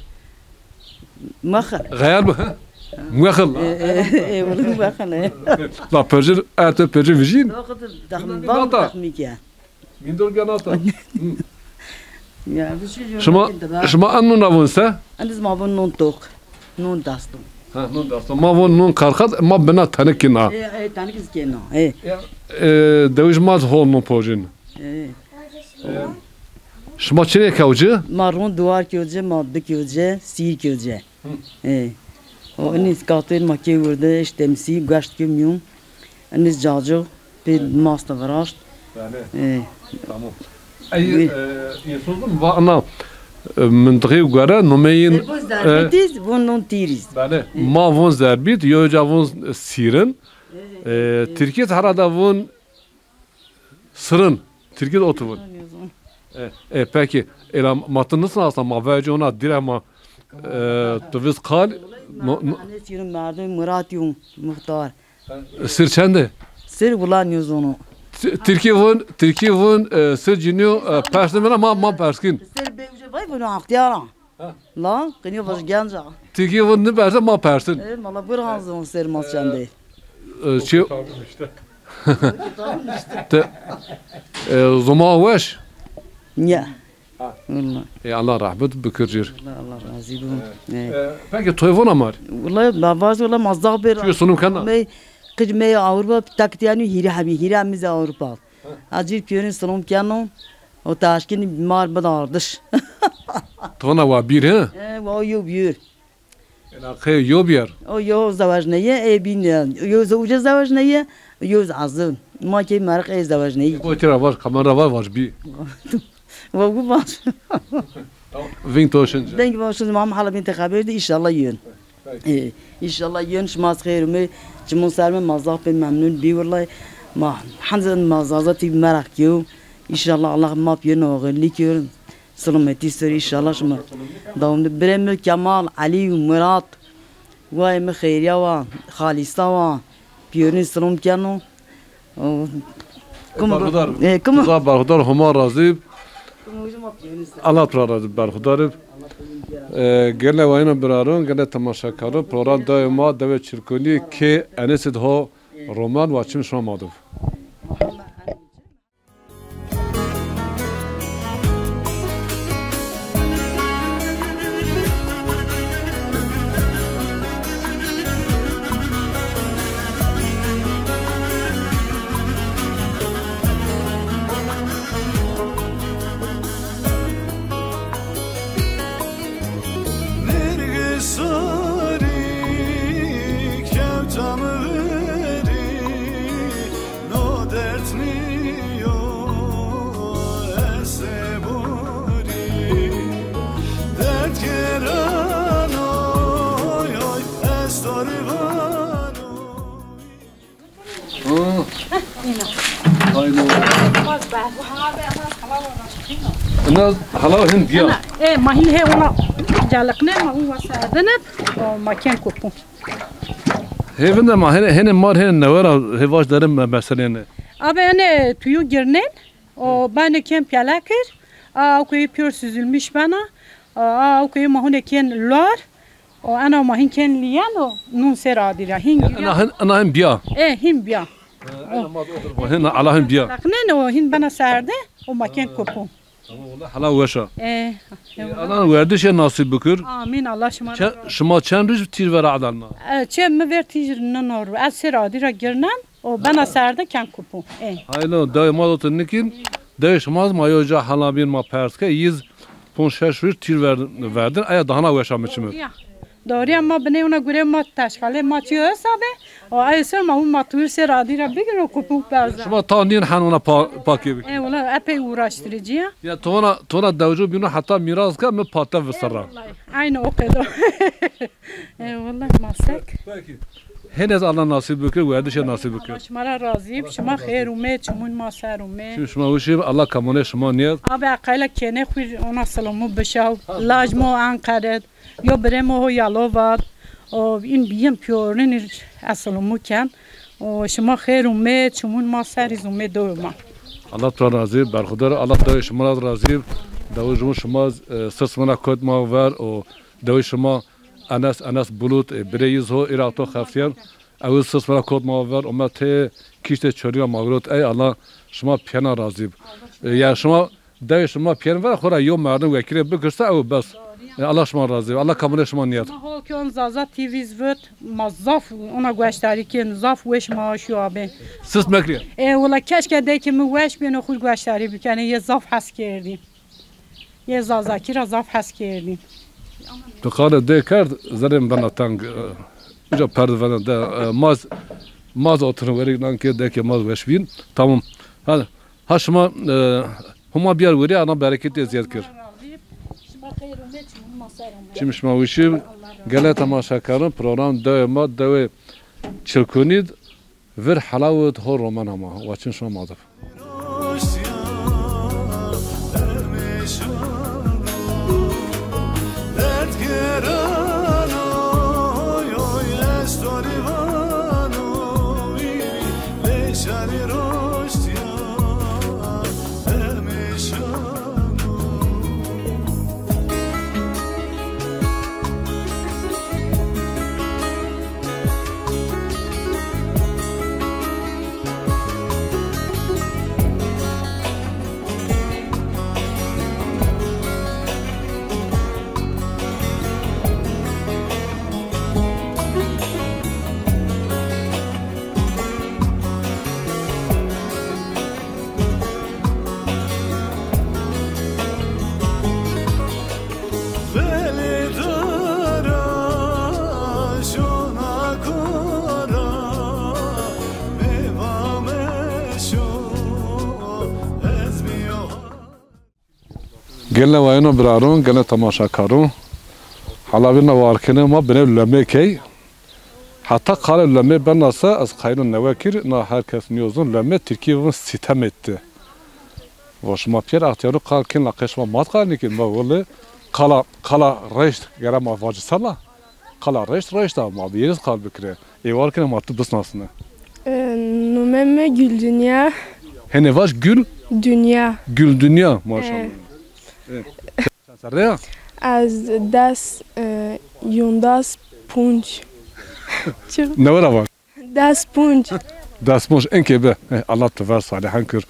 Mexil. Xeyal bu, he? Mexil. E, e, e, oğlum mexil, e. La pircin, erte pircin vijin. Doğru, daxmi, daxmi ke. Mindur ganata. Ya, bir şey yok. Şima, şima en nuna vun se? Eniz ma vun non tok. Non daston. Ha, non daston. Ma vun non karxat, ma bina tanik kina. E, e, tanik kina. E. Ya, e, dewiş ma ho non pocin. E. E. Şima çine kewci? Ma ron duvar kewci, ma bi kewci, sîr kewci. Hı. E. O eniz katên ma kê wirde, işte temsî, gueşt kê miyun. Eniz cacı, pê masta viraşt. Bele. E. Tamam. Ey, e, însozun va ana, e, mintiqî gore numeyîn, e, bu zerbîtiz, vun non tîriz. Bele. E. Ma vun zerbît, yo ca vun sîrin. E, Tirkît herhalde vun sirin. Tirkî de otur vun. E, e, peki, ela ma ti nisnasna, ma vecî ona dîre ma, e, tu viz qal, no, no. Enes yürü merdim, Murat yürü muhtar. Sir çende? Sir wila nêzono. Ti-, Tirkî vun, Tirkî vun, e, sir cinîyo, e, pers nimena ma, ma pers kin. Sir bevje vay bunu ahtiyara. Ha. La, qinî vajî genca. Tirkî vun niperse ma persin. E, mala bur hazon sir ma çende. E, çi? Te, e, zoma weş? Ya. Ha. Wala. E, Allah rahmet bikir cir. Allah, Allah razî bo. E, e, peki toy vona mar? Wala, ma vaz wala ma zaf bir. Çi sunum kana? Me, qij me Avrupa, tak yanî hîrê hebî, hîrê hemî zî Avrupa. Ha. Acil piyonî sunum keno. O taşkin mar bid ardiş. Tona wa bir, he? E, wa yo bir. Ela qey yo bir. O yo zewaj neye, e bin, yo ze uca zewaj neye, yo ze azı. Ma ki merq e zewaj neye. Bo tira var, kamera var, var bir. Wa gu var. Ving to şince. Deng var şince, mam hala bin te haber de inşallah yön. E, inşallah yön şima xeyr mi, çimun ser mi ma zaf bin memnun bi wallahi. Ma hanzın ma zaza tip merak yo. İnşallah Allah ma yön o gırlik yön. Selametî ser inşallah şima. Dawam de birê mi Kemal, Elî, Murat, wayê mi Xeyriya wa, Xalîsa wa, pîyorîn silom keno. O, kum, berxudar, e, kum. Tuza berxudar, Homa razî. Allah tu ra razî, berxudar. E, gele wayîna biraron, gele temaşekaron, program dewê ma, dewê Çirkonî, kê Enesî de ho roman wa çim şima ma do. Nêrgê sarî kewta mi verî, no derd nîyo ez ê borî. Derd geran oy, oy, ez to rê vano. Ha. Heh, îna. Aynen. Bak be, bu hava be, ama hava var, başka. Ina halaw hin biya. Ina, e, ma hin he ona geliqne, ma u wasa edene, o ma ken kopu. He vinde ma hene, hene mar hene newera, he vaş derim me-, meselene. Abi ene tuyu girnen, o bende ken piyale kir, a, o kuyu pür süzülmüş bana, a, a, o kuyu ma hune ken luar, o ena ma hin ken liyan o nun ser adira. Hin giriya. Ena hin, ena hin biya. E, hin biya. E, ena ma otur, hin ala hin biya. Laknen o hin bana serde, o ma ken kopu. Tamam, wala hala weşa. E, e, e, wala. Alan werdişe nasip bikir. Amin, Allah şima. Çe-, şima çend roj tîr ver adalna? E, çe mi ver tîr nano ro. Ez ser adira girnen, o bena serde ken kopu. E. Haylo, dewê ma do tu nikin, dewê şima ma yo ca hala bin ma pers ke, yiz pon şeş roj tîr ver-, verdin, aya dahana weşa mi çimir. Ya. Doğru ya, ma binê ona göre ma teşkale ma çi hesabı. O ay ser ma, ma tuir ser adira bigin o kupuk berza. Şima ta nîn hen ona pa-, pakê bikir. E, wala epey uğraştırıcı ya. Ya tona, tona dewcu bino hatta miras ka mi pate visirra. E, vallahi. Aynı o kadar. E, vallahi masek. Peki. Henez Allah nasip bikir, werdişe nasip bikir. Allah şima ra razî, şima xeyr ume, çimun ma ser ume. Şimdi şima wişi Allah kamone şima niyet. Abi akayla kene xuyr ona selamu bişaw. Lajmo Anqaret. Yo biremo ho Yalovat, o in biyim piyorin esilumû ken. O şima xêr ume, çimun ma ser iz ume do ma. Allah tu ra razî, berxudar, Allah dewê şima ra razî. Dewê şima, şima, e, sir simana kot ma ver, o dewê şima Enes, Enes Bulut, e, birê iz ho, îra to xeftiyen. Ew sir simana kot ma ver, ome tê kîştê çorîya ma girot. Ey Allah, şima piyena razî. E, ya şima Dewê şima pîyen ver, xo ra yo merdim wekîlê bikirse ew bes. E, Allah şima razî. Allah kamilê şima niyet. Ma hol ki on Zaza T V vit, ma zaf ona gueştarî kên, zaf weş ma aşu abi. Sist mekirî. E, wala keşke de ki mi weş bîno xu gueştarî bikenê, yê zaf hes kerdî. Yê Zazakî ra zaf hes kerdî. Tu qale de kerd, zerê mi bena teng, e, uca perde vene de, e, maz, maz oturun verî nan ke de ke maz weş bîn. Tamam. Hadi. Ha şima, e, Homa biyar werî, ana bereketî ziyad kir. Şima xeyr ûmê, çimun ma ser ûmê. Çim şima wişî, gele temaşekarın, program dewê ma, dewê Çilkunî, vir helawit ho romana ma, wa çin şima ma dib. Gelê wayeno biraron, gelê temaşakaron. Hala vîrna warkenê ma binê Lemê key. Heta qalê Lemê bena se ez qayîlo newe kir, na her kes nîyo zon, Lemê tirkî vin sitem etti. Va şima pîyer extîyarû qal kên la qey şima mat qal nîkên, ma wele qala, qala reşt gere ma vacî sala. Qala reşt reşt a, ma bi yeriz qal bikire. Ê warkene ma tu bisnasine. E, Nome mi Gül Dünya. Hene vaş Gül? Dünya. Gül Dünya, maşallah. E. E. Sen serre ya? Ez des, e, yundas punc. Çi? Ne var var? Des punc. Des punc, enke be. E, Allah tu ver salihan kir.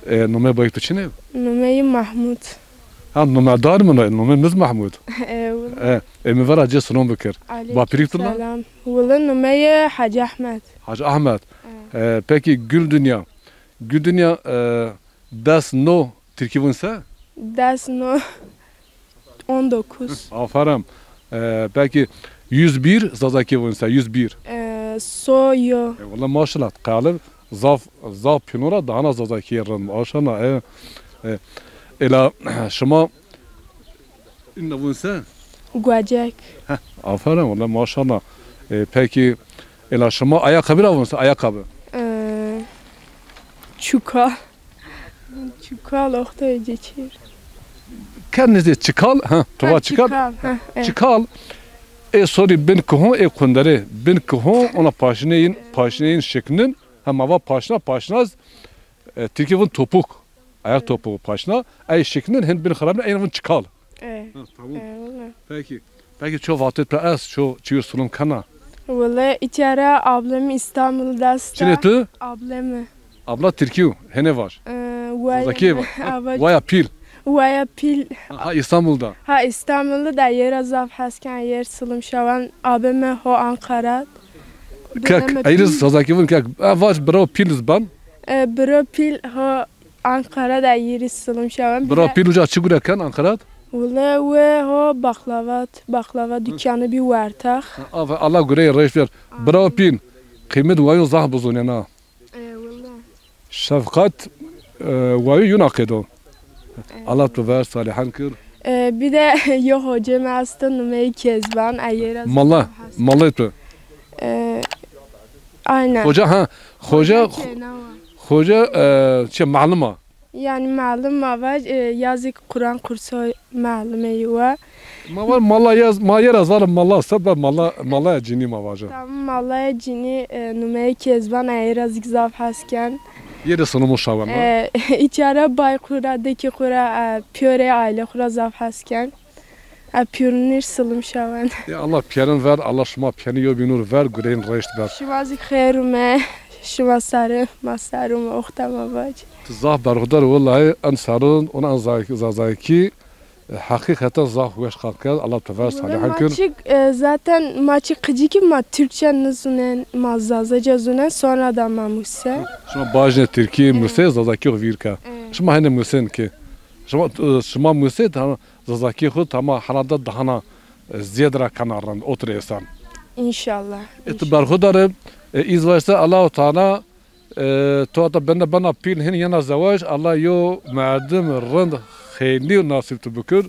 E, nome bayık tu çine? Nome yi Mahmud. Ha, nome dar mı? Nome miz Mahmud. E, wala. E, e, mi vera ce sunon bikir. Aleyküm selam. Bapirik tu la? Wala nome yi Hacı Ahmet. Hacı Ahmet. E, peki Gül Dünya. Gül Dünya, e, des no Tirkî vun se? Des no on dokuz. Aferin. E, peki yüz bir Zazakî vun se? Yüz bir. E, so yo. E, wala maşallah. Qalib zaf, zaf pînora dahana Zazakî rind. Maşallah. E, e, ela şima Îna vun se? Guecek. Heh, aferin, wala maşallah. E, peki, ela şima ayakkabı ra vun se? Ayakkabı. E, çuka. Çuka, oxta ece çir. Kendisi çikal, ha, tova çikal. Çikal, ha, evet. Çikal. E, sorry, bin kihon, e, kundere. Bin kihon, ona paşine in, paşine in şeklinin. Ha, ma va paşna, paşnaz. E, Tirkî vun topuk. Ayak topuğu paşna. Ey şeklinin hin bin xirabin, ey vun çikal. E. Ha, tamam. E, wala. Peki. Peki, ço vatit pe es, ço çiwir sunum kana? Wala, îtya ra ablemi İstanbul'da esta. Çine tu? Ablemi. Abla Tirkî, hene var. E, waya. Zazakî var. Ha, waya pîl. Waya pîl. Ha, İstanbul'da. Ha, İstanbul'da da yera zaf hes ken, yer silum şawan, abeme ho Ankara. Kek, eyriz Zazakî vun kek. E, vaş bira pîl ban. E, bira pîl ho Ankara da yeri silum şawan. Bira pîl uca çi gure ken Ankara? Wala we ho baklavat, baklava dükkanı bir wartaq. Ava Allah gure reş ver. Bira pîl, qîmet wayon zaf bizonena. E, wala. Şefqat, e, wayo yuna qedo. E. Allah tu ver salihan kir. E, bir de yo hoca mi esta, numeyi Kezban, ayera. Malla, malla tu. E, aynen. Hoca, ha, hoca, hoca, e, şey, malum a. Yani malum ma var, e, yazık Kur'an kursu malum eyi var. Ma var malla yaz, ma yera zar malla, seba malla, malla cinî ma vaja. Tamam, malla cinî, e, numeyi Kezban, ayera zik zaf hes ken. Yeri sunumu şawan, ha? E, içara bay xura, dekî xura, e, piyore aile xura zaf hes ken. A pîrunir silim şawen. Ya Allah pîyerin ver, Allah şima pîyerin yo bînur ver, gureyin reşt ber. Şima zî xêr ume, şima sare, ma sare ume, oxta ma vac. Tu zaf berxudar, wellahî en serun, ona en zazakî, e, heqîqeten zaf weş qal kerd, Allah tu ver salihan kir. Maçik, e, zaten maçik qicikî ma Türkçe nizunen, ma Zazaca zunen, sonra da ma muse. Şima bajne Tirkî muse, Zazakî xo vîr ke. Şima hene musen ki. Şima, e, şima muse, tamam. Zazakî xwu tama herhalde dahana, e, zêde ra kena rind, otir êsan. Înşallah. E, tu berxudar ib, e, îz vajte Allahu Teala, e, tu hata bende bena pîl hin yena zewaj, Allah yo merdim rind xeylî nasîb tu bikir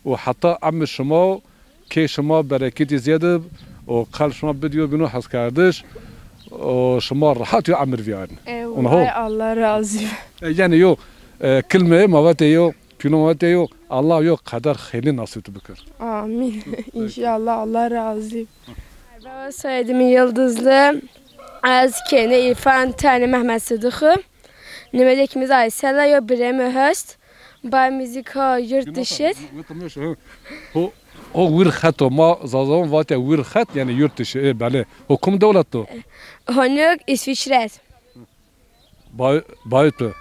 û heta emir şima û kê şima bereketî zêde ib û qelb şima bid yo bîno heskerdiş û şima rehat yo emir vîyarin. E, wellay Allah razî. E, yanî yo, e, kilme ma vatê yo Pîlon vatê yo, Allah yo qeder xeylî nasîb tu bikir. Amîn. Înşallah, Allah razî. Merhaba, soyadım Yıldızlı. Ez kênê Îfan tenê Mehmet Sıdıkı. Nimedek miz Aysela yo birê mi hest. Bay müzik ha yurt dışı. Ho, ho wir xet o. Ma Zazan vatê wir xet, yanî yurt dışı. E, belê. Ho kum dewlet o? Honuk İsviçre. Bay, bay tu.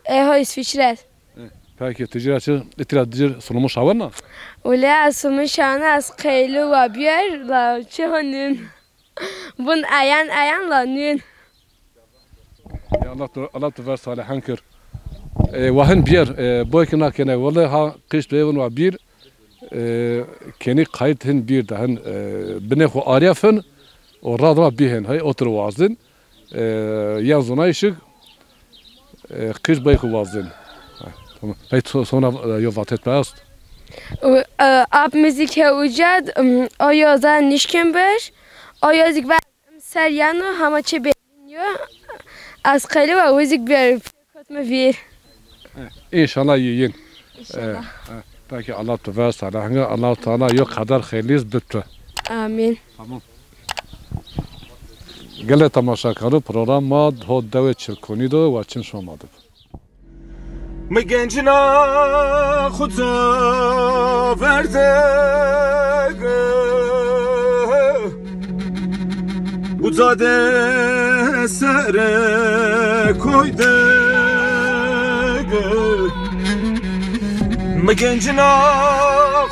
E, ho İsviçre. E, peki, tijira çi? Itira dijir sunumu şawena? Ule sunumu şawena, ez qeylu wa biyer la çi honun. Bun ayan ayan la nun. Ya Allah tu, Allah tu ver salihan kir. E, wahin biyer, e, boy ki na kene, wele ha qîş levin wa bir, e, keni kayıt hin bir de hin, e, bine xu arya fin, o rad ra bihin, hay otur wazin. E, yan zonayışık, e, qîr bay xu wazin. Tamam. Peki so-, sonra, e, yo vatet be est? O, e, ap müzik he ucad, ım, o yoza nişkin bir, o yozik ve ser yano hama çe belin yo, az qeli ve müzik bir kot mi vir. E, inşallah yiyin. İnşallah. E, e, peki Allah tu ver sana. Hangi Allah Teala yo kader xeyliz bittu. Amin. Tamam. Gele temaşakaro program ma ho dewê Çirkonî do wa çim şoma dib. Mi gencina xuca verde uca de sere koyde. Mi gencina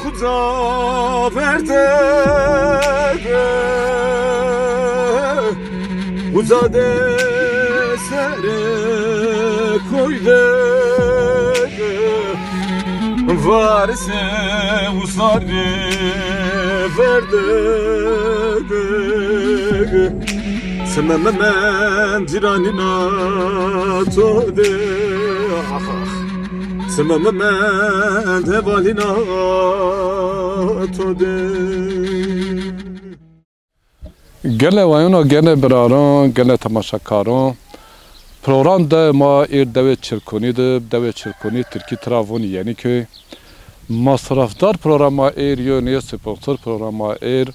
xuca verde uca de sere koyde. Varise usare verde. Sime mend ciranina to de. Ah, ah. Sime mend hevalina to de. Gele wayano, gele biraron, gele temaşakaron. Program de ma êr dewê Çirkonî de, dewê Çirkonî, Tirkî tira vûn Yeniköy. Masrafdar programa êr yo nê sponsor programa êr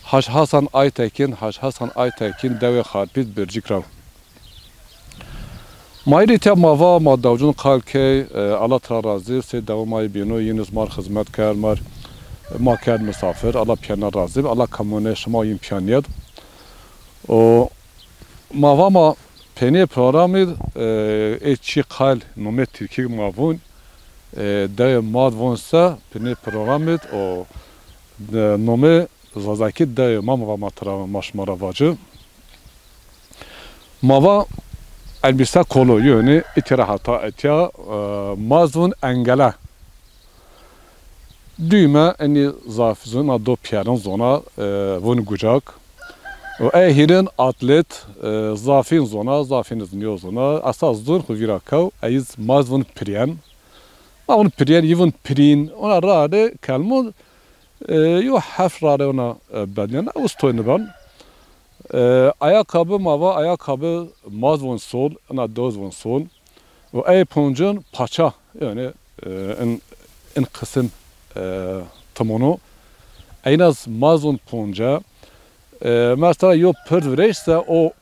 Haj Hasan Aytekin, Haj Hasan Aytekin dewê Xarpît Bircîk ra. Ma êrî tîya ma va ma dawcun qal key, e, Allah tira razî, sey dewamay bîno, yîn iz mar xizmet kerd, mar, ma kerd misafir, Allah pîyana razî, Allah kamone şima yîn pîya nîyed. O ma va ma penê programî, e, ê çî qal nomê Tirkî ma vûn, e, dewê ma vûn se, penê programî o, e, nomê Zazakî dewê ma, ma va ma tira ma şima ra vaci. Ma va elbîse kolo yonê, itî ra heta etya, e, ma zun engele. Düğme enî zaf zun a do pîyerin zona, e, vun gucak. O ey hîrin atlet, e, zafîn zona, zafîn iz nîyo zona. Esas zun xu vîra kew, eyiz ma zun piryen. Ma vun piryen, yi vun pirîn. Ona rarê kelmon E, yo hef rarê ona, e, bedlîyena, ustoy niben. E, ayakkabı ma va, ayakkabı ma zî von sol, ina dew zî von sol. Û ey poncun paça, yanî, e, in, in qisim, e, timono. Eyna zî ma zî von ponce. E, mesela yo pird virêşse o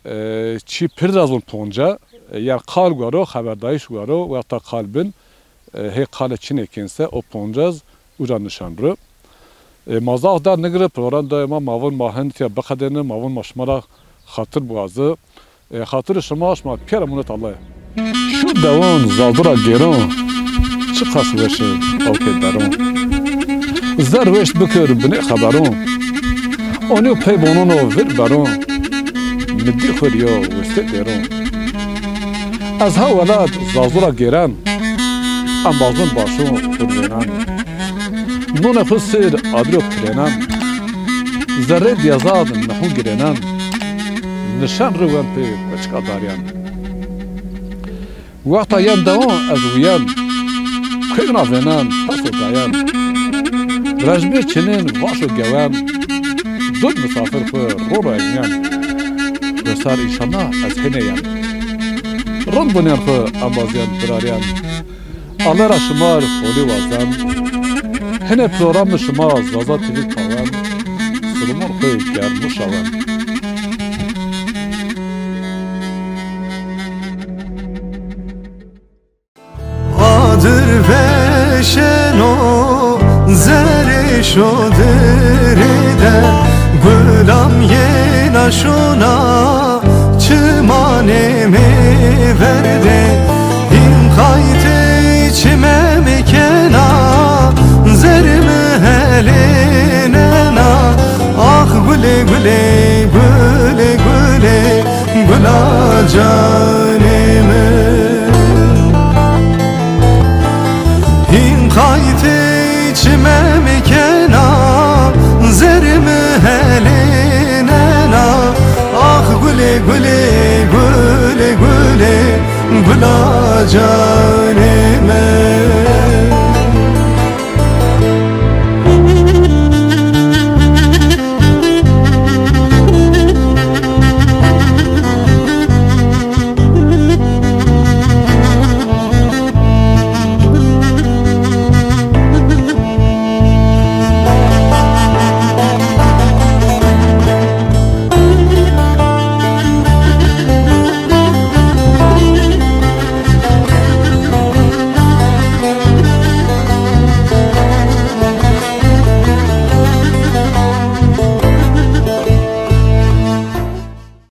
E, çî pird ra zî von ponce, e, yanî qal guero, xeberdayîş guero, wexta qal bin, e, hê qale çinê kên se o ponce zî uca nişan ri. E, ma zaf der nigiri, program de ma, ma von ma hin tîya biqedêni, ma von ma şima ra xatir biwazi. E, xatirê şima, şima pîyera munet Allahî. Şu dewon zazu ra gêron, çiqas weş ê awkê deron. Zer weşt bikir binê xeberon. Onî pey bonono vir beron. Mi dî xwu rîyo westê dêron. Ez ha welat zazu ra gêren. Embazon başon xwu vênen. Nonê xwu sêr adrîyo pirênen. Zerrê dîyezad nihû girênen. Nişen ri wen pê koçika daryen. Wexta yen dewon ez wîyen, kuêna vênen, peso dayen. Rejbê çinin, vaşo gewen, dud misafir xwu ro ro egnîyen. Wesar înşallah ez hênê yen. Rind binên xwu embazîyen, birarîyen. Alle ra şima ri holî wazen. Hinê programê şima Zaza T V pawen. Silumon xwu germu şawen. Adir veşeno zerê şodirê de, gulam yena şona çimanê mi verde. Hîn qaytê çime mi kena, zerê mi helênena. Ax gulê gulê, gulê gulê, gula canê mi. Hîn qaytê çime mi kena, zerê mi helênena. Ax gulê gulê, gulê gulê, Vila canê mi